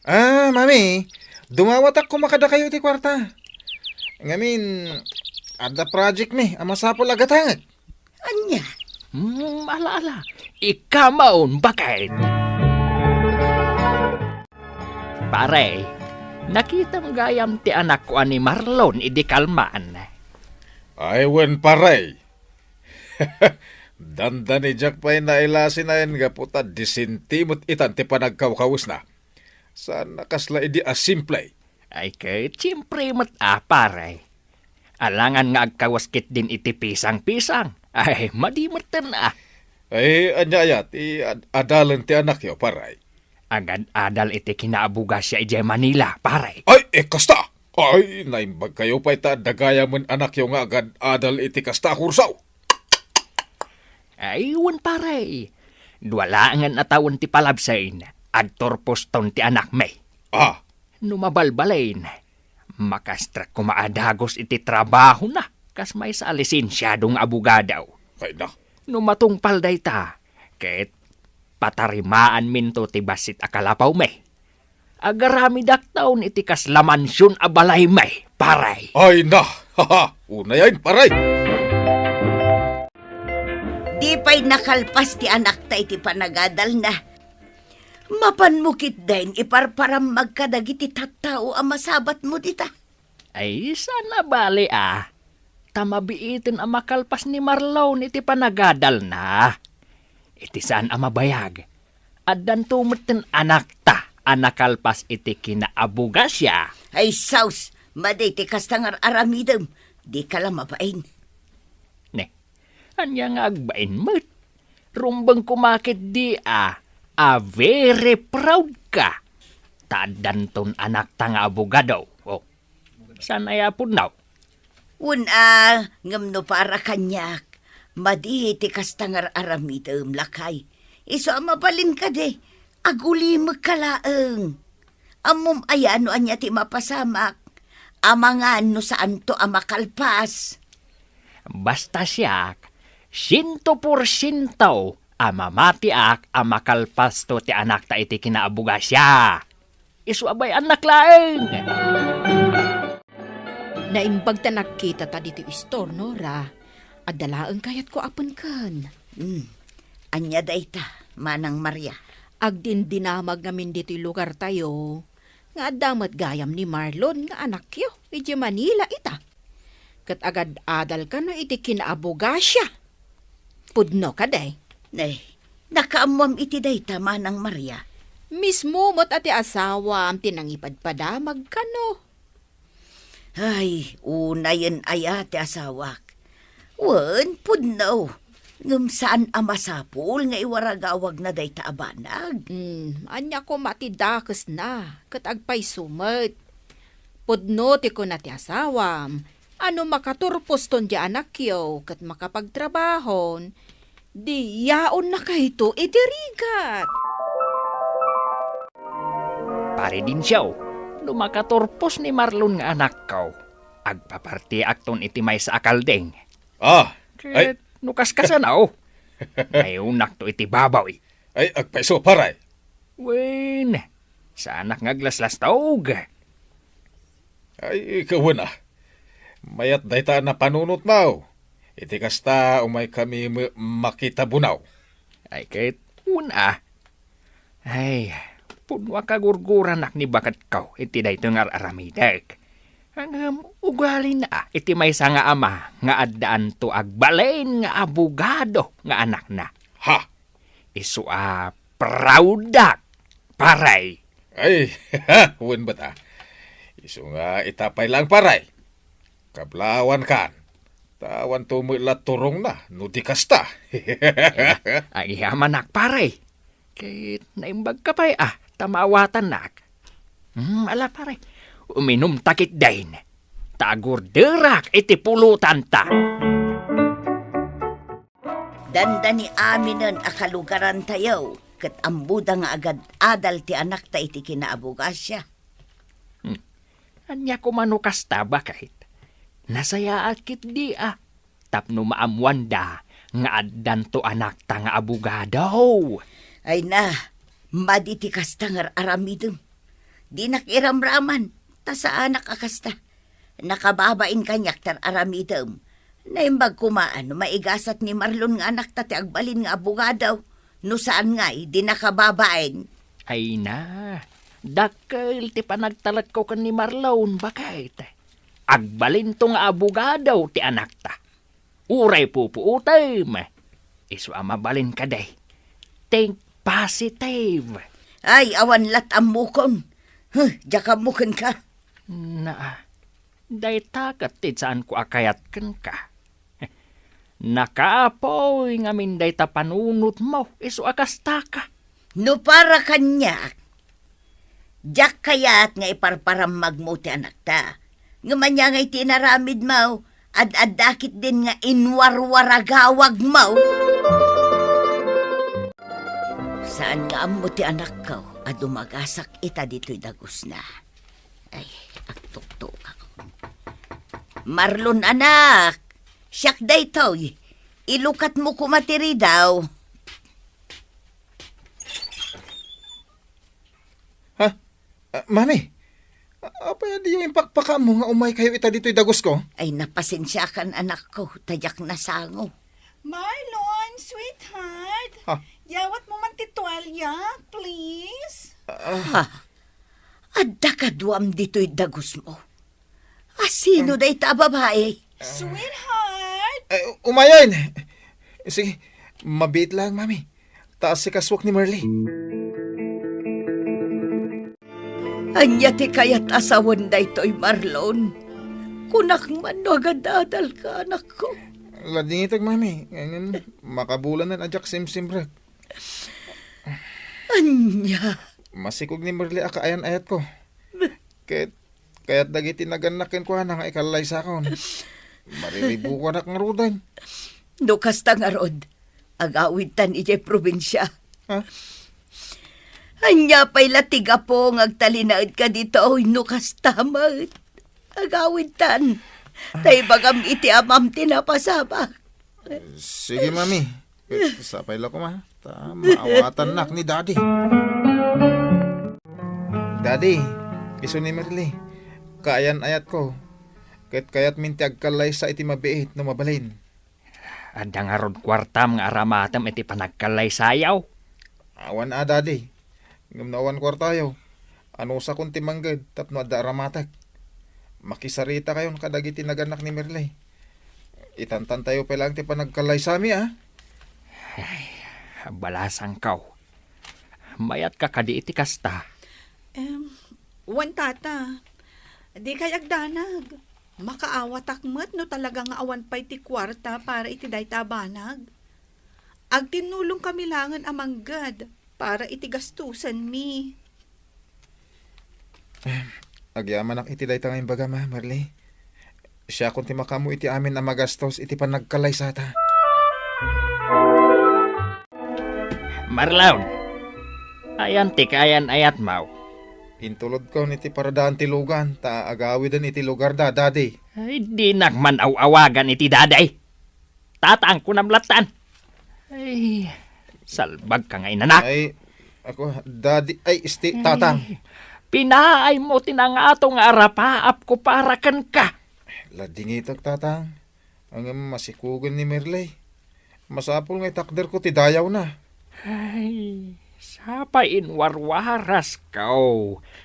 Ah, Mami, dumawatak koma kadakayo ti kuarta. Ngamin, adda project mi a masapul a gatangek. Ania? Hmm, ala, ala. Ikaw maon, baket. Pare, nakitam gayam ti anakko a ni Marlon idi kalman. Ay, wen, pare. Dandani diak pay nailasinayan gapu ta disente met itan ti panagkawkawesna. Saan a kasla idi a simple. Ay, ket siempre met a, pare. Alangan nga agkawes ketdin iti pisang-pisang. Ay, madi metten a. Ay, ania aya ti ad-, adalen ti anakyo, pare? Agad-adal iti kinaabugasya idiay Manila, pare. Ay, eh, kasta! Ay, naimbag kayo pay ta adda gayamen anakyo nga agad-adal iti kasta a kurso. Ay, wen, pare. Dua laengen a tawen ti palabsen, agturposton ti anakmi. Ah. No mabalbalin, makastrak koma a dagus iti trabahona, kas maysa a lisensiado nga abogado. Ay na. No matungpal dayta, ket patarimaanminto ti bassit a kalapawmi. Agaramidakton iti kasla mansion a balaymi, pare. Ay na! Haha! Unayen, pare! Di pay nakalpas ti anakta iti panagadalna. Mapanmo ketdin iparparammag kadagiti tattao a masabatmo dita. Ay, saan a bali a. Ta mabiiten a makalpas ni Marlon iti panagadalna. Iti saan a mabayag, addanto metten anakta a nakalpas iti kinaabogasia. Ay, saus! Madi ti kasta nga ar-aramidem. Dika la mabain. Ne, ania nga agbain met? Rumbeng koma ketdi a, a very proud ka. Ta addanton anakta nga abogado. Oh. Saan aya a pudno? Wen a, ngem no para kaniak, madi ti kasta nga ar-aramidem, lakay. Isu a mabalin kadi, agulimekka laeng. Ammom aya no ania ti mapasamak? Amangan no saanto a makalpas. Basta siak, siento porsiento a mamatiak a makalpasto ti anakta iti kinaabogasia. Isu a bay-annak laeng. Naimbag ta nagkitata ditoy istor, Nora. Adda laeng kayatko a penken. Hmm. Ania dayta, Manang Maria? Agdindinamag ngamin ditoy lugartayo nga adda met gayam ni Marlon nga anakyo idiay Manila ita. Ket agad-adal kano iti kinaabogasia. Pudno kadi? Nay, nakaammoam iti dayta, Manang Maria. Mismo met a ti asawam ti nangipadpadamag kano. Ay, unayen aya ti asawak. Wen, pudno. Ngem saan a masapul nga iwaragawagna dayta a banag. Hmm, ania koma ti dakesna ket agpayso met? Pudno ti kuna ti asawam, a no makaturposton diay anakyo ket makapagtrabahon, di yaonnakayto iti rigat. Pare Dincio, no makaturpos ni Marlon nga anakko, agpapartiakton iti maysa a kalding. Ah, ay. Ket no kaskasano, mayonakto iti baboy. Ay, agpayso, pare. Wen, saanak nga aglaslastog. Ay, wen a. Mayat dayta a napanunotmo. Iti kasta, umaykami me-, makitabunaw. Ay, ket wen a. Ay, pudno a kagurguranak ni baketko iti daytoy nga ar-aramidek. Ngem ugalina iti maysa nga ama nga addaanto agbalin nga abogado nga anakna. Ha? Isu a proud-ak, pare. Ay, wen met a. Isu nga ita pay laeng, pare. Kablawankan. Ta awanto met la turongna no di kasta. Agyamanak, pare. Ket naimbagka pay a, ta maawatannak. Hmm, ala, pare. Uminumta ketdin. Ta agurderak iti pulotanta. Dandani aminen a kalugarantayo, ket ammoda nga agad-adal ti anakta iti kinaabogasia. Hmm. Ania koma no kasta, baket? Nasayaat ketdi a tapno maammoanda nga addanto anakta nga abogado. Ay na, madi ti kasta nga ar-aramidem. Dinak iramraman, ta saanak a kasta. Nakababain kaniak ti ar-aramidem. Naimbag koma a no maigasat ni Marlon nga anakta ti agbalin nga abogado, no saan ngay, di nakababain. Ay na, dakkel ti panagtalekko ken ni Marlon, baket. Agbalinto nga abogado ti anakta. Uray pupuotem. Isu a mabalin kadi. Think positive. Ay, awan lat ammokon. Huh, diak ammo kenka. Naa, dayta ket ti saanko a kayat kenka. Nakaapuy ngamin dayta panunotmo, isu a kastaka. No para kaniak, diak kayat nga iparparammagmo ti anakta. Ngem ania ngay ti inaramidmo, ad-adda ketdin nga inwarwaragawagmo. Saan nga ammo ti anakko a dumagasak ita ditoy dagusna. Ay, agtuktukak. Marlon, anak! Siak daytoy. Ilukatmo koma ti ridaw. Ha? Ah, mami, a-, apay a diyo impakpakaammo nga umaykayo ita ditoy dagusko? Ay, napasensiakan, anakko, ta diak nasango. Marlon, sweetheart. Ha? Yawatmo man ti tualya, please. Ah. Ha? Adda kaduam ditoy dagusmo? A sino dayta a babae? Sweetheart! Eh, umayen! Sige, mabiit lang, mami. Ta asikasuak ni Merly. Ania ti kayat a sawen daytoy, Marlon? Kunak man no agadadalka, anakko. Ladingitag, mami. Ngem, makabulanen a diak simsimrek. Ania? Masikog ni Merly a kaayan-ayatko. Ket kayat dagiti nagannak kenkuana nga ikallaysakon. Mariribukonak ngaruden. No kasta ngarud, agawidtan idiay probinsia. Ha? Ania pay la ti gapu nga agtalinaedka ditoy no kasta met? Agawidtan. Ta ibagam iti amam ti napasamak. Sige, mami. Eh, sapay la koma, ta maawatannak ni Daddy. Daddy, isu ni Merly, kaayan-ayatko. Ket kayatmin ti agkallaysa iti mabiit no mabalin. Adda ngarud kuartam nga aramatem iti panagkallaysayo? Awan a, Daddy. Ngem no awan kuartayo, anusakon ti mangged tapno adda aramatek. Makisarita kayon kadagiti nagannak ni Merly. Itantantayo pay laeng ti panagkallaysami, a? Ay, balasangko. Mayatka kadi iti kasta? Em, wen, tata. Dikay agdanag. Makaawatak met no talaga nga awan pay ti kuarta para iti dayta a banag. Agtinnulongkami laengen a mangged para iti gastusenmi. Agyamanak iti dayta nga imbagam, a, Merly. Siakon ti makaammo iti amin a magastos iti panagkallaysata. Marlon, ayan ti kaayan-ayatmo? Intulodkon iti paradaan ti lugan ta agawiden iti lugarda, Daddy. Ay, dinak man aw-awagan iti Daddy. Tatang, kunam lattan. Ay, salbagka nga inanak. Ay, ako, Daddy, ay, isti, Tatang. Ay, pinaaymo ti nangato nga arapaapko para kenka. Ladingitak, Tatang. Ngem masikugen ni Merly. Masapul nga itakderko ti dayawna. Ay, sapay inwarwarasko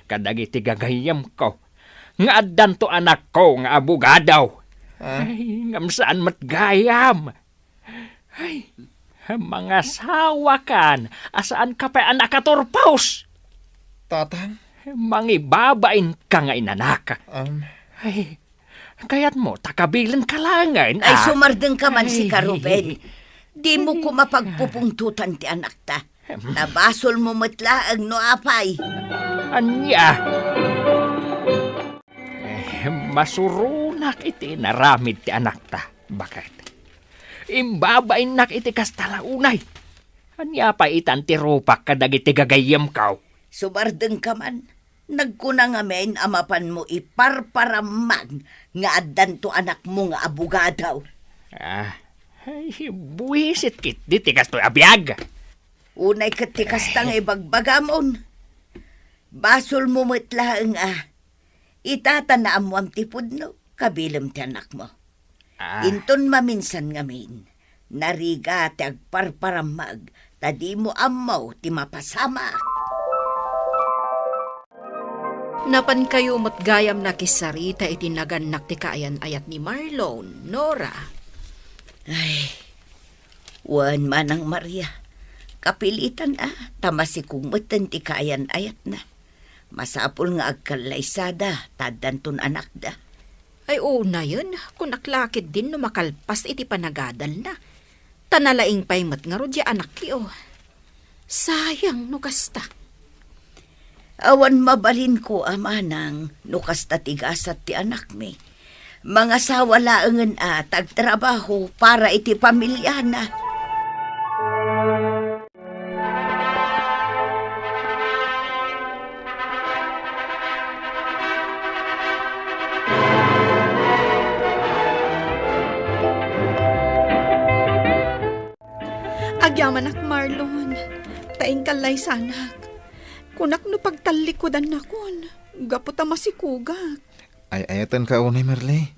kadagiti gagayyemko nga addanto anakko nga abogado. Ah? Ay, ngem saan met gayam. Ay, mangasawakan a saanka pay a nakaturpos. Tatang? Mangibabainka nga inanak. Um. Ay, kayatmo ta kabilenka laengen, a? Ay, sumardengka man, sika, Ruben. Dimo koma pagpupungtotan ti anakta. Ta basolmo met laeng no apay. Ania? Eh, masuronak iti inaramid ti anakta. Baket? Imbabainnak iti kasta la unay. Ania pay itan ti rupak kadagiti gagayyemko? Sumardengka man. Nagkuna ngamin a mapanmo iparparammag nga addanto anakmo nga abogado. Ah, ay, buisit ketdi ti kastoy a biag. Unay ket ti kasta nga ibagbagamon. Basolmo met laeng a ita ta naammoam ti pudno, kabilem ti anakmo. Ah. Inton maminsan ngamin, narigat ti agparparammag, ta dimo ammo ti mapasamak. Napankayo met gayam nakisarita iti nagannak ti kaayan-ayat ni Marlon, Nora. Ay, wen, Manang Maria, kapilitan a, ta masikog metten ti kaayan-ayatna. Masapul nga agkallaysada ta addanton anakda. Ay, unayen, kunak la ketdin no makalpas iti panagadalna. Ta nalaing pay met ngarud ya anakyo. Sayang no kasta. Awan mabalinko a manang no kasta ti gasat ti anakmi. Mangasawa laengen a ta agtrabaho para iti pamiliana. Agyamanak, Marlon, ta inka laysanak. Kunak no pagtallikudannakon, gapu ta masikugak. Ay-ayatenka unay, Merle.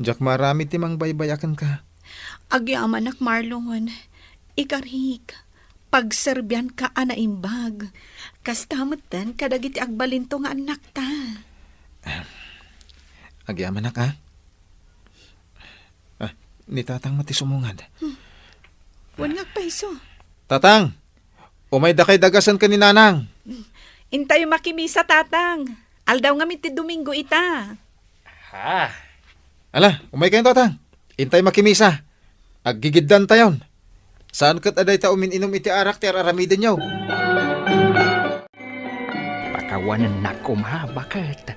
Diak maaramid ti mangbaybayakenka. Agyamanak, Marlon. Ikarik, pagserbianka a naimbag. Kasta metten kadagiti agbalinto nga annakta. Agyamanak, a? Ah, ni Tatang met ti sumungad. Hmm. Wen nga agpayso. Tatang! Umaydakay dagasen ken ni Nanang. Intayo makimisa, Tatang. Aldaw ngamin ti Domingo ita. Ha? Ala, umaykayon, Tatang. Intay makimisa. Aggigiddantayon. Saan ket a dayta umin-inum iti arak ti ar-aramidenyo? Pakawanennak koma, baket.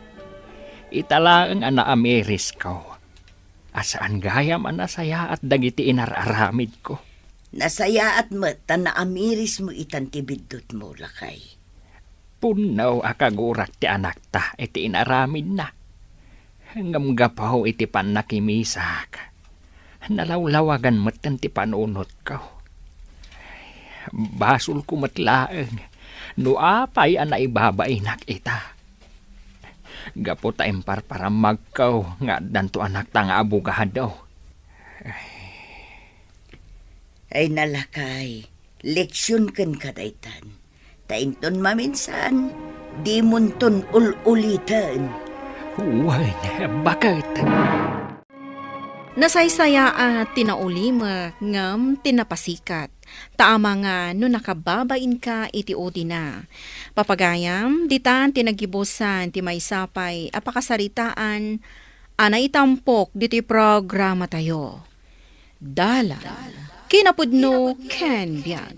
Ita laeng a naamirisko. A saan gayam a nasayaat dagiti inar-aramidko. Nasayaat met ta naamirismo itan ti biddutmo, lakay. Punnaw a kagurak ti anakta iti inaramidna. Ngem gapu iti pannakimisak, nalawlawagan metten ti panunotko. Basolko met laeng no apay a naibabainak ita. Gapu ta imparparammagko nga addanto anakta nga abogado. Ay, nalakay, leksion kenka daytan. Ta inton maminsan, dimonton ul-uliten. Wen, baket. Nasaysayaat ti naulimek ngem ti napasikat, ta amangan no nakababainka iti udina. Papagayam, ditan ti naggibusan ti maysa pay a pakasaritaan a naitampok ditoy programatayo. Dalan, kinapudno ken biag.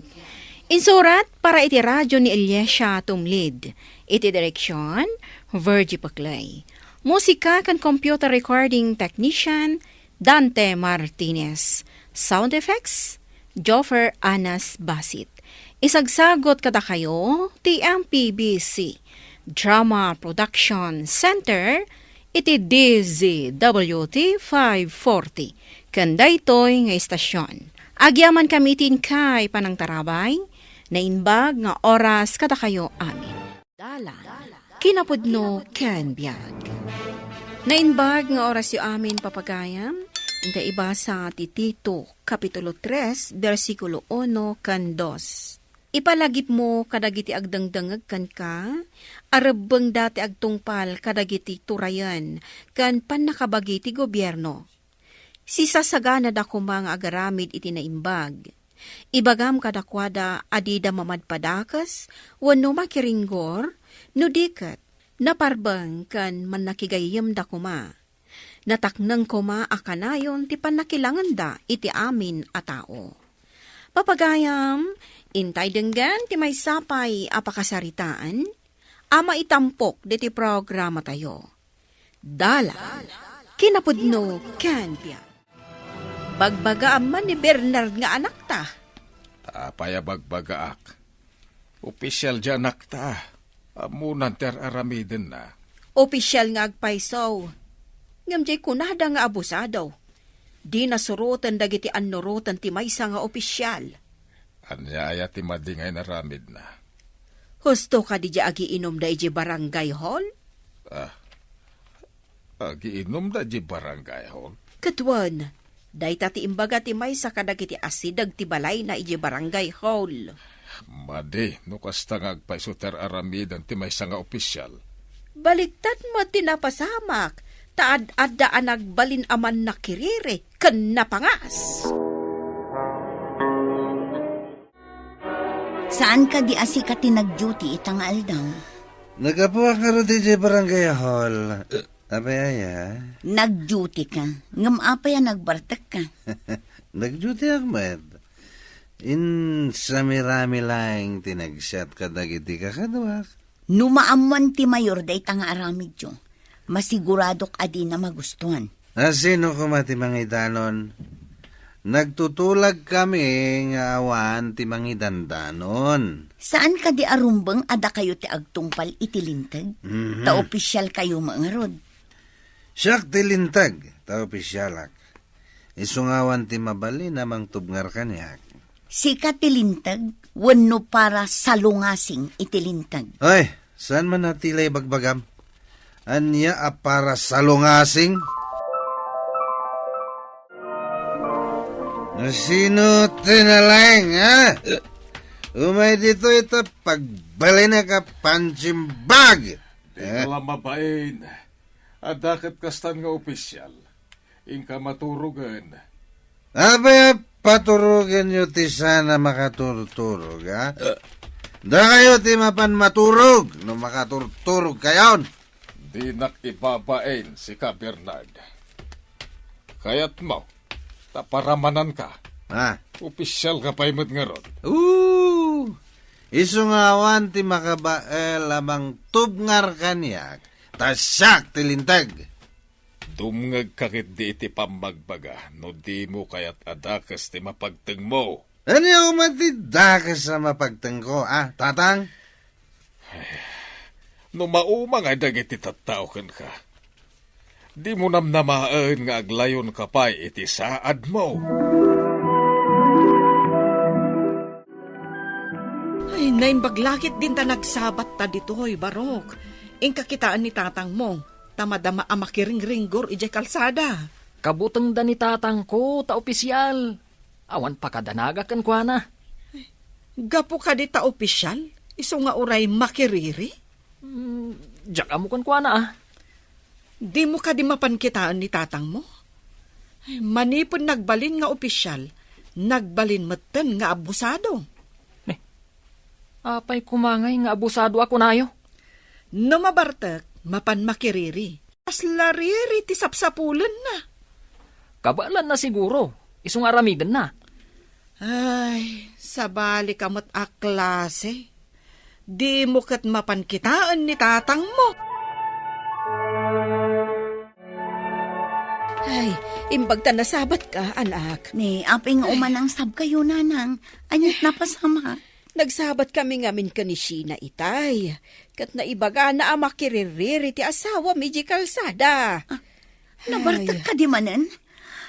Insurat para iti radyo ni Eliesa Tumlid. Iti direksion, Virgie Paclay. Musika ken computer recording technician, Dante Martinez. Sound effects, Joffer Anas Basit. Isagsagot kadakayo ti M P B C Drama Production Center iti D Z W T five forty ken daytoy nga istasyon. Agyamankami iti inkay panangtarabay, naimbag nga oras kadakayo amin. Dalan, kinapudno ken biag. Naimbag nga orasyo amin, papagayam, inta ibasa ti Tito, Kapitulo tres, bersikulo uno ken dos. Ipalagipmo kadagiti agdengdengngeg kenka, a rebbengda ti agtungpal kadagiti turayen ken pannakabagi ti gobierno. Sisasaganada koma nga agaramid iti naimbag. Ibagam kadakuada a dida mamadpadakes wenno makiringgor, no di ket, naparbeng ken mannakigayyemda koma. Natakneng koma a kanayon ti pannakilangenda iti amin a tao. Papagayam, intay denggen ti maysa pay a pakasaritaan a maitampok diti programatayo. Dalan, kinapudno ken biag. Bagbagaam man ni Bernard nga anakta. Apay a bagbagaak? Opisial diay anakta. Ammonan ti ar-aramidenna. Opisial nga agpayso. Ngem diay kunada nga abusado. Dina suroten dagiti annuroten ti maysa nga opisial. Ania aya ti madi nga inaramidna? Husto kadi diay agiinumda idiay barangay hall? Ah, agiinumda idiay barangay hall? Ket wen, dayta ti imbaga ti maysa kadagiti asideg ti balayna idiay barangay hall. Madi no kasta nga agpayso ti ar-aramiden ti maysa nga opisial. Baliktad met ti napasamak, ta ad-adda a nagbalin a mannakiriri ken napangas. Saan kadi a sika ti nag-duty ita nga aldaw? Naggapuak ngarud idiay barangay hall. Apay aya? Nag-duty ka. Ngem apay a nagbartekka? Nag-duty ak met. Insamirami laeng ti nagsiat kadagiti kakaduak. No maammoan ti mayor dayta nga aramidyo, masiguradok a dina magustuan. A sino koma ti mangidanon? Nagtutulagkami nga awan ti mangidandanon. Saan kadi a rumbeng a dakayo ti agtungpal iti linteg? Mhm. Ta opisialkayo met ngarud. Siak ti linteg, ta opisialak. Isu nga awan ti mabalin a mangtubngar kaniak. Sika ti linteg wenno para salungasing iti linteg? Ay, saan man a ti la ibagbagam? Ania a para salungasing? Sino ti nalaing, ha? Umay ditoy ta pagbalinek a pansimbag. Dika la mabain. Adda ket kastan nga opisyal. Inka maturogen. Apay a paturogenyo ti saan a makaturturog, ha? Dakayo ti mapan maturog no makaturturogkayon. Dinak ibabain, sika, Bernard. Kayatmo, ta paramananka. Ha? Opisyalka pay met ngarud. Oo! Isu nga awan ti makabael a mangtubngar kaniak, ta siak ti linteg. Dumngegka ketdi iti pammagbaga no dimo kayat a dakes ti mapagtengmo. Ania koma ti dakes a mapagtengko, a, Tatang? Ay, no mauma ngay dagiti tattao kenka, dimo namnamaen nga aglawonka pay iti saadmo. Ay, naimbag la ketdin ta nagsabatta ditoy, Barok. Inka kitaen ni tatangmo, ta madama a makiringringgor idiay kalsada. Kabutengda ni tatangko ta opisyal. Awan pakadanaga kenkuana. Gapu kadi ta opisyal, isu nga uray makiriri? Hmm, diak ammo kenkuana, a. Dimo kadi mapan kitaen ni tatangmo? Ay, manipud nagbalin nga opisyal, nagbalin metten nga abusado. Ne, apay koma ngay nga abusado a kunayo? No mabartek, mapan makiriri. Kasla riri ti sapsapulenna. Kabaelanna siguro, isu nga aramidenna. Ay, sabali ka met a klase. Dimo ket mapan kitaen ni tatangmo. Ay, imbag ta nasabatka, anak. Ne, apay nga umanang sabkayo, nanang. Aniat napasamak? Nagsabatkami ngamin ken ni Sheena itay, ket naibagana a makiririri ti asawam idiay kalsada. Ah, nabartek kadi manen?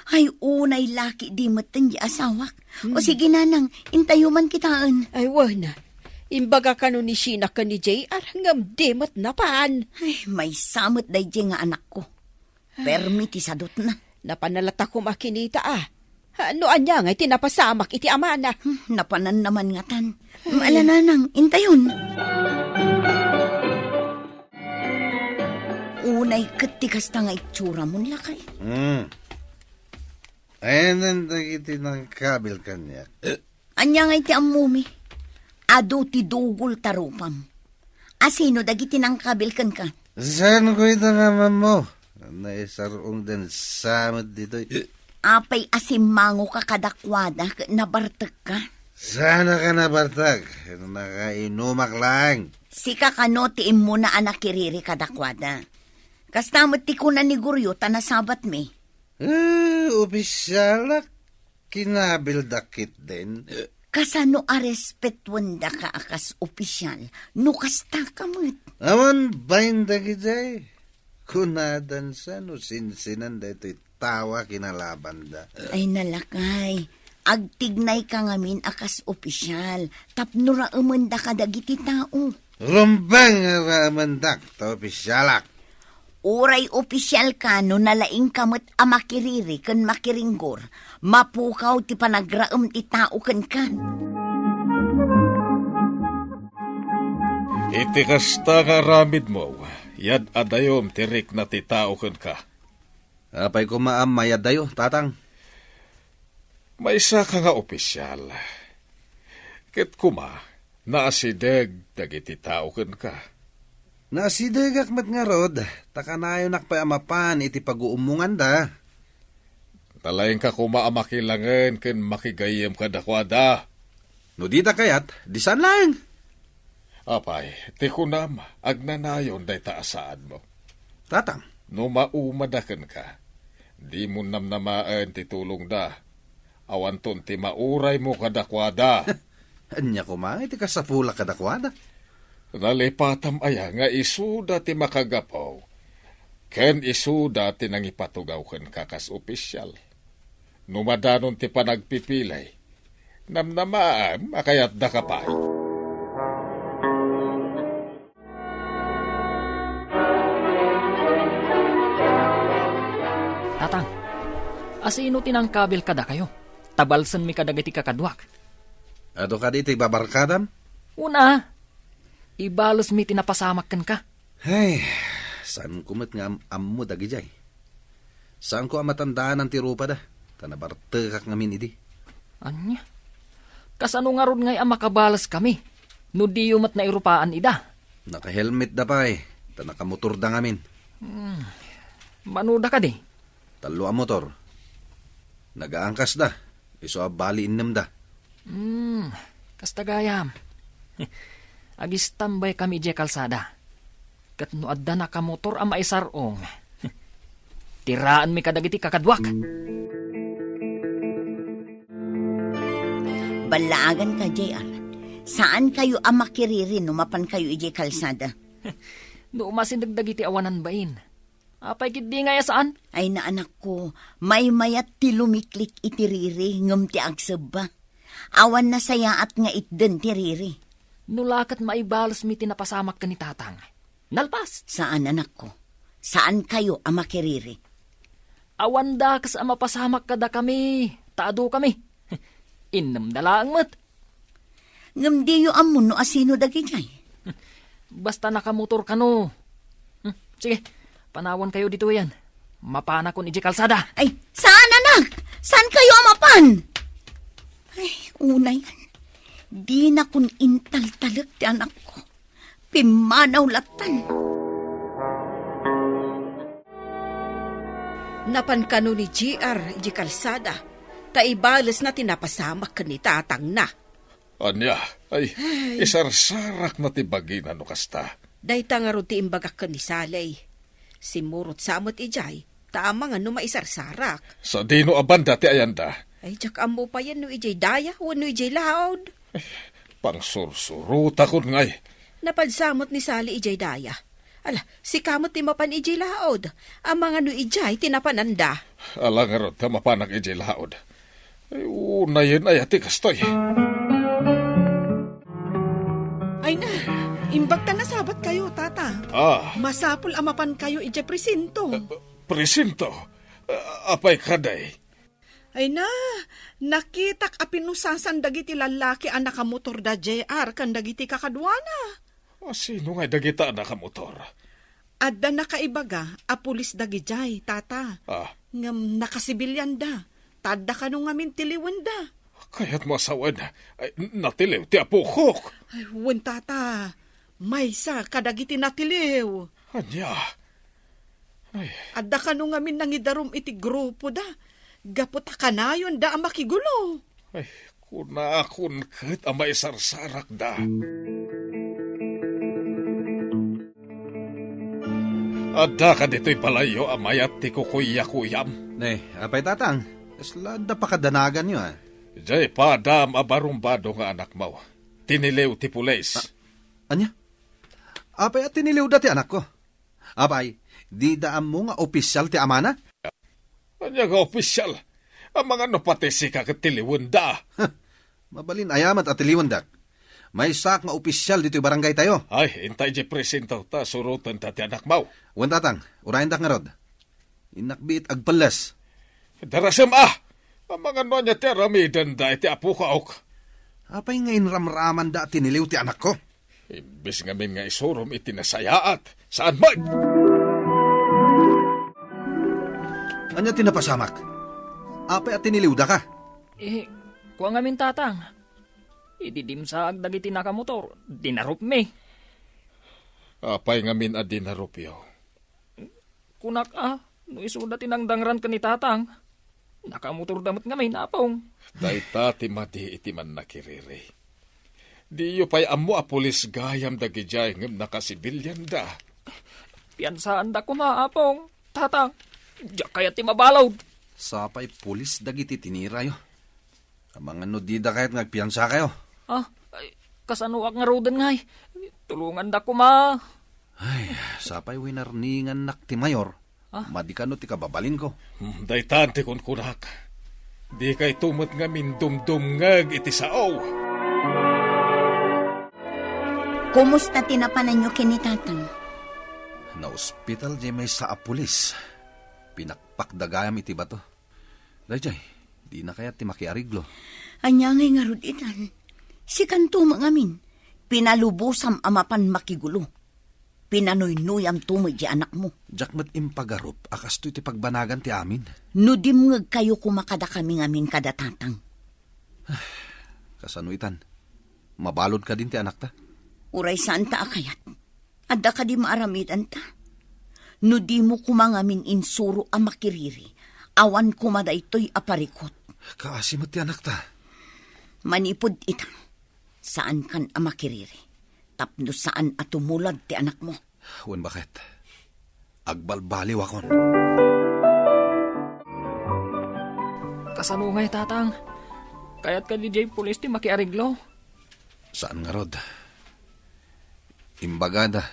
Ay, unay laki di metten di asawak. O sige, nanang, intayo man kitaen. Ay, wen. Imbaga kano ni Sheena ken ni J R ngem di met napan. Ay, maysa met daydiay nga anakko. Permi ti sadutna. Napan na latta koma kinita, a. Ha, no ania ngay ti napasamak iti amana? Hmm, napananna man ngatan. Ay. Ala, nanang, intayon. Unay ket ti kasta nga itsuramon, lakay. Hmm. Ayanna dagiti nangkabil kaniak. Ania ngay ti ammomi? Adu ti dugol ta rupam. Asino dagiti nangkabil kenka? Saanko ita nga ammo? Naisar-ongden sa met ditoy. Apay a simmangoka kadakuada ket nabartekka? Saanka nabartek? Nakainumak laeng. Sika kano ti immuna a nakiriri kadakuada? Kasta met ti kuna ni Goryo ta nasabatmi. Eh, opisyalak. Kinabildak ketdin. Kasano a respetuendaka a kas opisyal no kastaka met? Awan bain dagidiay. Kunadansa no sinsinan daytoy tao a kinalabanda. Ay, nalakay. Agtignayka ngamin a kas opisyal tapno raemendaka dagiti tao. Rumbeng nga raemendak ta opisyalak. Uray opisyalka no nalaingka met a makiriri ken makiringgor, mapukaw ti panagraem ti tao kenka. Iti kasta nga aramidmo, yad-adayom ti rikna ti tao kenka. Apay koma a mayadayo, Tatang? Maysaka nga opisyal. Ket koma, naasideg dagiti tao kenka. Naasidegak met ngarud, ta kanayonak pay a mapan iti paguummonganda. Nalaingka koma a makilangen ken makigayyem kadakuada. No dida kayat, di saan laeng. Apay, ti kunam, agnanayon dayta a saadmo. Tatang. No maumada kenka, dimo namnamaen ti tulongda. Awanton ti mauraymo kadakuada. Ania koma iti kasapulak kadakuada? Nalipatam aya nga isuda ti makagapu, ken isuda ti nangipatugaw kenka kas opisyal? No madanon ti panagpipili, Namnamaam a kayatdaka pay. Tatang, asino ti nangkabil kadakayo? Ta balsenmi kadagiti kakaduak. Adu kadi ti babarkadam? Una, ibalesmi ti napasamak kenka. Ay, saanko met nga am-, ammo dagidiay. Saanko a matandaanan ti rupada, ta nabartekak ngamin idi. Ania? Kasano ngarud ngay a makabaleskami no diyo met nairupaan ida? Nakahelmetda pay, ta nakamotorda ngamin. Hmm. Manoda kadi? Tallo a motor. Nagaangkasda, isu a bali innemda. Hmm, kasta gayam. Agistanbaykami idiay kalsada. Ket no adda nakamotor a maisar-ong, tiraenmi kadagiti kakaduak. Ballaaganka, J R. Saankayo a makiriri no mapankayo idiay kalsada. No umasideg dagiti awanan bain. Apay ketdi ngay a saan? Ay, naanakko, maymayat ti lumiklik iti riri ngem ti agsebba. Awan nasayaat nga itden ti riri. No la ket maibalesmi ti napasamak ken ni Tatang. Nalpas. Saan, anakko. Saankayo a makiriri. Awan dakes a mapasamak kadakami, ta adukami. Innemda laeng met. Ngem diyo ammo no asino dagidiay. Basta nakamotor kano. Hmm, sige, panawankayo ditoyen. Mapanakon idiay kalsada. Ay, saan, anak? Saankayo a mapan? Ay, unayen. Dinakon intaltalek ti anakko. Pimmanaw lattan. Napan kano ni J R idiay kalsada, ta ibalesna ti napasamak ken ni tatangna. Ania? Ay, ay, isarsarakna ti bagina no kasta. Dayta ngarud ti imbagak ken ni Sally. Simmurot sa met idiay, ta amangan no maisarsarak. Sadino a banda ti ayanda? Ay, diak ammo payen no idiay daya wenno idiay laod. Pangsursurotakon ngay. Napadsa met ni Sally idiay daya. Ala, sika met ti mapan idiay laod. Amangan no idiay ti napananda. Ala ngarud ta mapanak idiay laod. Ay, unayen aya ti kastoy. Ay na, imbag ta nasabatkayo, Tata. Ah. Masapul a mapankayo idiay presinto. Eh, presinto? Ah, apay kadi? Ay na, nakitak a pinusasan dagiti lallaki a nakamotor da J R ken dagiti kakaduana. Asino ngay dagita a nakamotor? Adda nakaibaga a pulis dagidiay, Tata. Ah. Ngem nakasibilianda. Ta adda kano ngamin tiliwenda. Kayatmo a sawen, ay, natiliw ti apokok. Ay, wen, Tata. Maysa kadagiti natiliw. Ania? Ay. Adda kano ngamin nangidarum iti grupoda. Gapu ta kanayonda a makigulo. Ay, kunakon ket a maisarsarakda. Adda kaditoy balayyo a mayat ti kukuyakuyam? Ne, apay, Tatang? Kasla adda pakadanaganyo, a? Diay padam a barumbado nga anakmo. Tiniliw ti pulis. A-, ania? Apay a tiniliwda ti anakko? Apay, dida ammo nga opisial ti amana? Ania nga opisial? Amangan no pati sika ket tiliwenda. Huh, mabalin aya met a tiliwendak. Maysaak nga opisial ditoy barangaytayo. Ay, inta idiay presinto ta surotenta ti anakmo. Wen, Tatang, urayendak ngarud. Innak biit agpelles. Darasem a! Amangan no ania ti aramidenda iti apokok. Apay nga inramramanda a tiniliw ti anakko? Imbes ngamin nga isurom iti nasayaat, saan met? Ania ti napasamak? Apay a tiniliwdaka? Eh, kua ngamin, Tatang. Idi dimsaag dagiti nakamotor, dinarupmi. Apay ngamin a dinarupyo? Kunak a, no isuda ti nangdangran ken ni Tatang, nakamotorda met ngamin, Apong. Dayta ti madi iti mannakiriri. Diyo pay ammo a pulis gayam dagidiay ngem nakasibilianda. Piansaanda koma, Apong, Tatang. Diak kayat ti mabalud. Sapay pulis dagiti tinirayo. Amangan no dida kayat nga agpiansakayo. Ah, ay, kasanoak ngaruden ngay? Tulonganda koma. Ay, sapay winarningannak ti mayor. Ah? Madi kano ti kababalinko. Hmm, daytan ti kunkunak. Dikayto met ngamin dumdumngeg iti sao. Kumusta ti napananyo ken ni Tatang? Naospital diay maysa a pulis. Pinakpakda gayam iti bato. Daydiay, dina kayat ti makiariglo. Ania ngay ngarud itan? Sikanto met ngamin, pinalubosam a mapan makigulo. Pinanuynuyamto met diay anakmo. Diak met impagarup a kastoy ti pagbanagan ti amin. No dimngegkayo koma kadakami ngamin kada Tatang. Kasano itan? Mabalud kadin ti anakta? Uray saanta a kayat. Adda kadi maaramidanta? No dimo koma ngamin insuro a makiriri, awan koma daytoy a parikut. Kaasi met ti anakta. Manipud ita, saankan a makiriri, tapno saan a tumulad ti anakmo. Wen baket, agbalbaliwakon. Kasano ngay, Tatang? Kayat kadi diay pulis ti makiariglo? Saan ngarud. Imbagada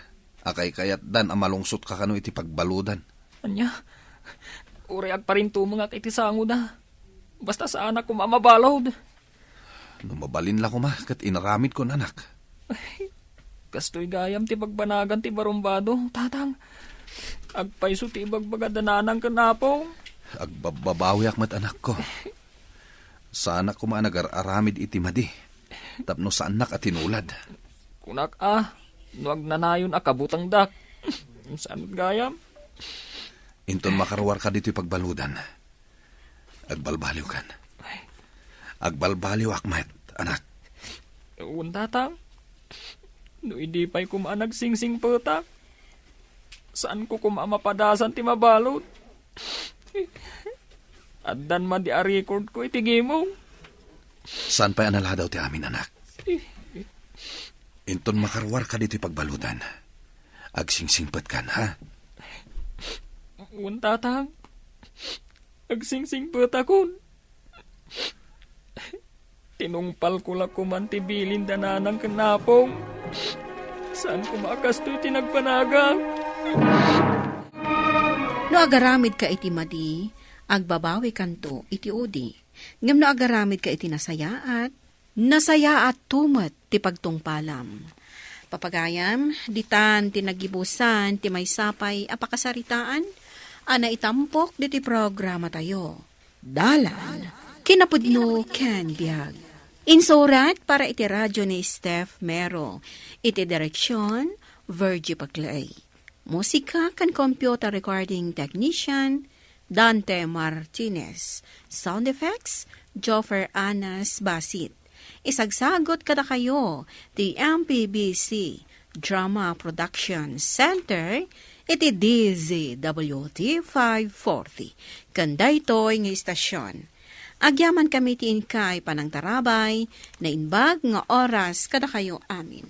a kaykayatdan a malungsotka kano iti pagbaludan. Ania? Uray agparintumengak iti sangoda. Basta saanak koma a mabalud. No mabalin la koma ket inaramidkon, anak. Ay, kastoy gayam ti pagbanagan ti barumbado, Tatang. Agpayso ti ibagbagada nanang ken apong. Agbabbabawiak met, anakko. Saanak koma a nagar-aramid iti madi, tapno saannak a tinulad. Kunak a, no agnanayon a kabutengdak. Saan met gayam? Inton makaruarka ditoy pagbaludan, agbalbaliwkan. Agbalbaliwak met, anak. Wen, Tatang. No idi pay koma a nagsingsingpetak, saanko koma a mapadasan ti mabalud. Addan madi a recordko iti gimong. Saan pay a naladaw ti amin, anak. Inton makaruarka ditoy pagbaludan, agsingsingpetkan, ha? Wen, Tatang. Agsingsingpetakon. Tinungpalko la koman ti bilinda nanang ken apong. Saan koma a kastoy ti nagbanagak. No agaramidka iti madi, agbabawikanto iti udi. Ngem no agaramidka iti nasayaat, nasayaatto met ti pagtungpalam. Papagayam, ditan ti nagibusan ti maysa pay a pakasaritaan a naitampok ditoy programatayo. Dalan, kinapudno ken biag. Insurat para iti radio ni Steph Mero. Iti direksyon, Virgie Paclay. Musika ken computer recording technician, Dante Martinez. Sound effects, Joffer Anas Basit. Isagsagot kadakayo ti M P B C Drama Production Center iti D Z W T five forty. Ken daytoy nga istasyon, agyamankami ti inkay panangtarabay, naimbag nga oras kadakayo amin.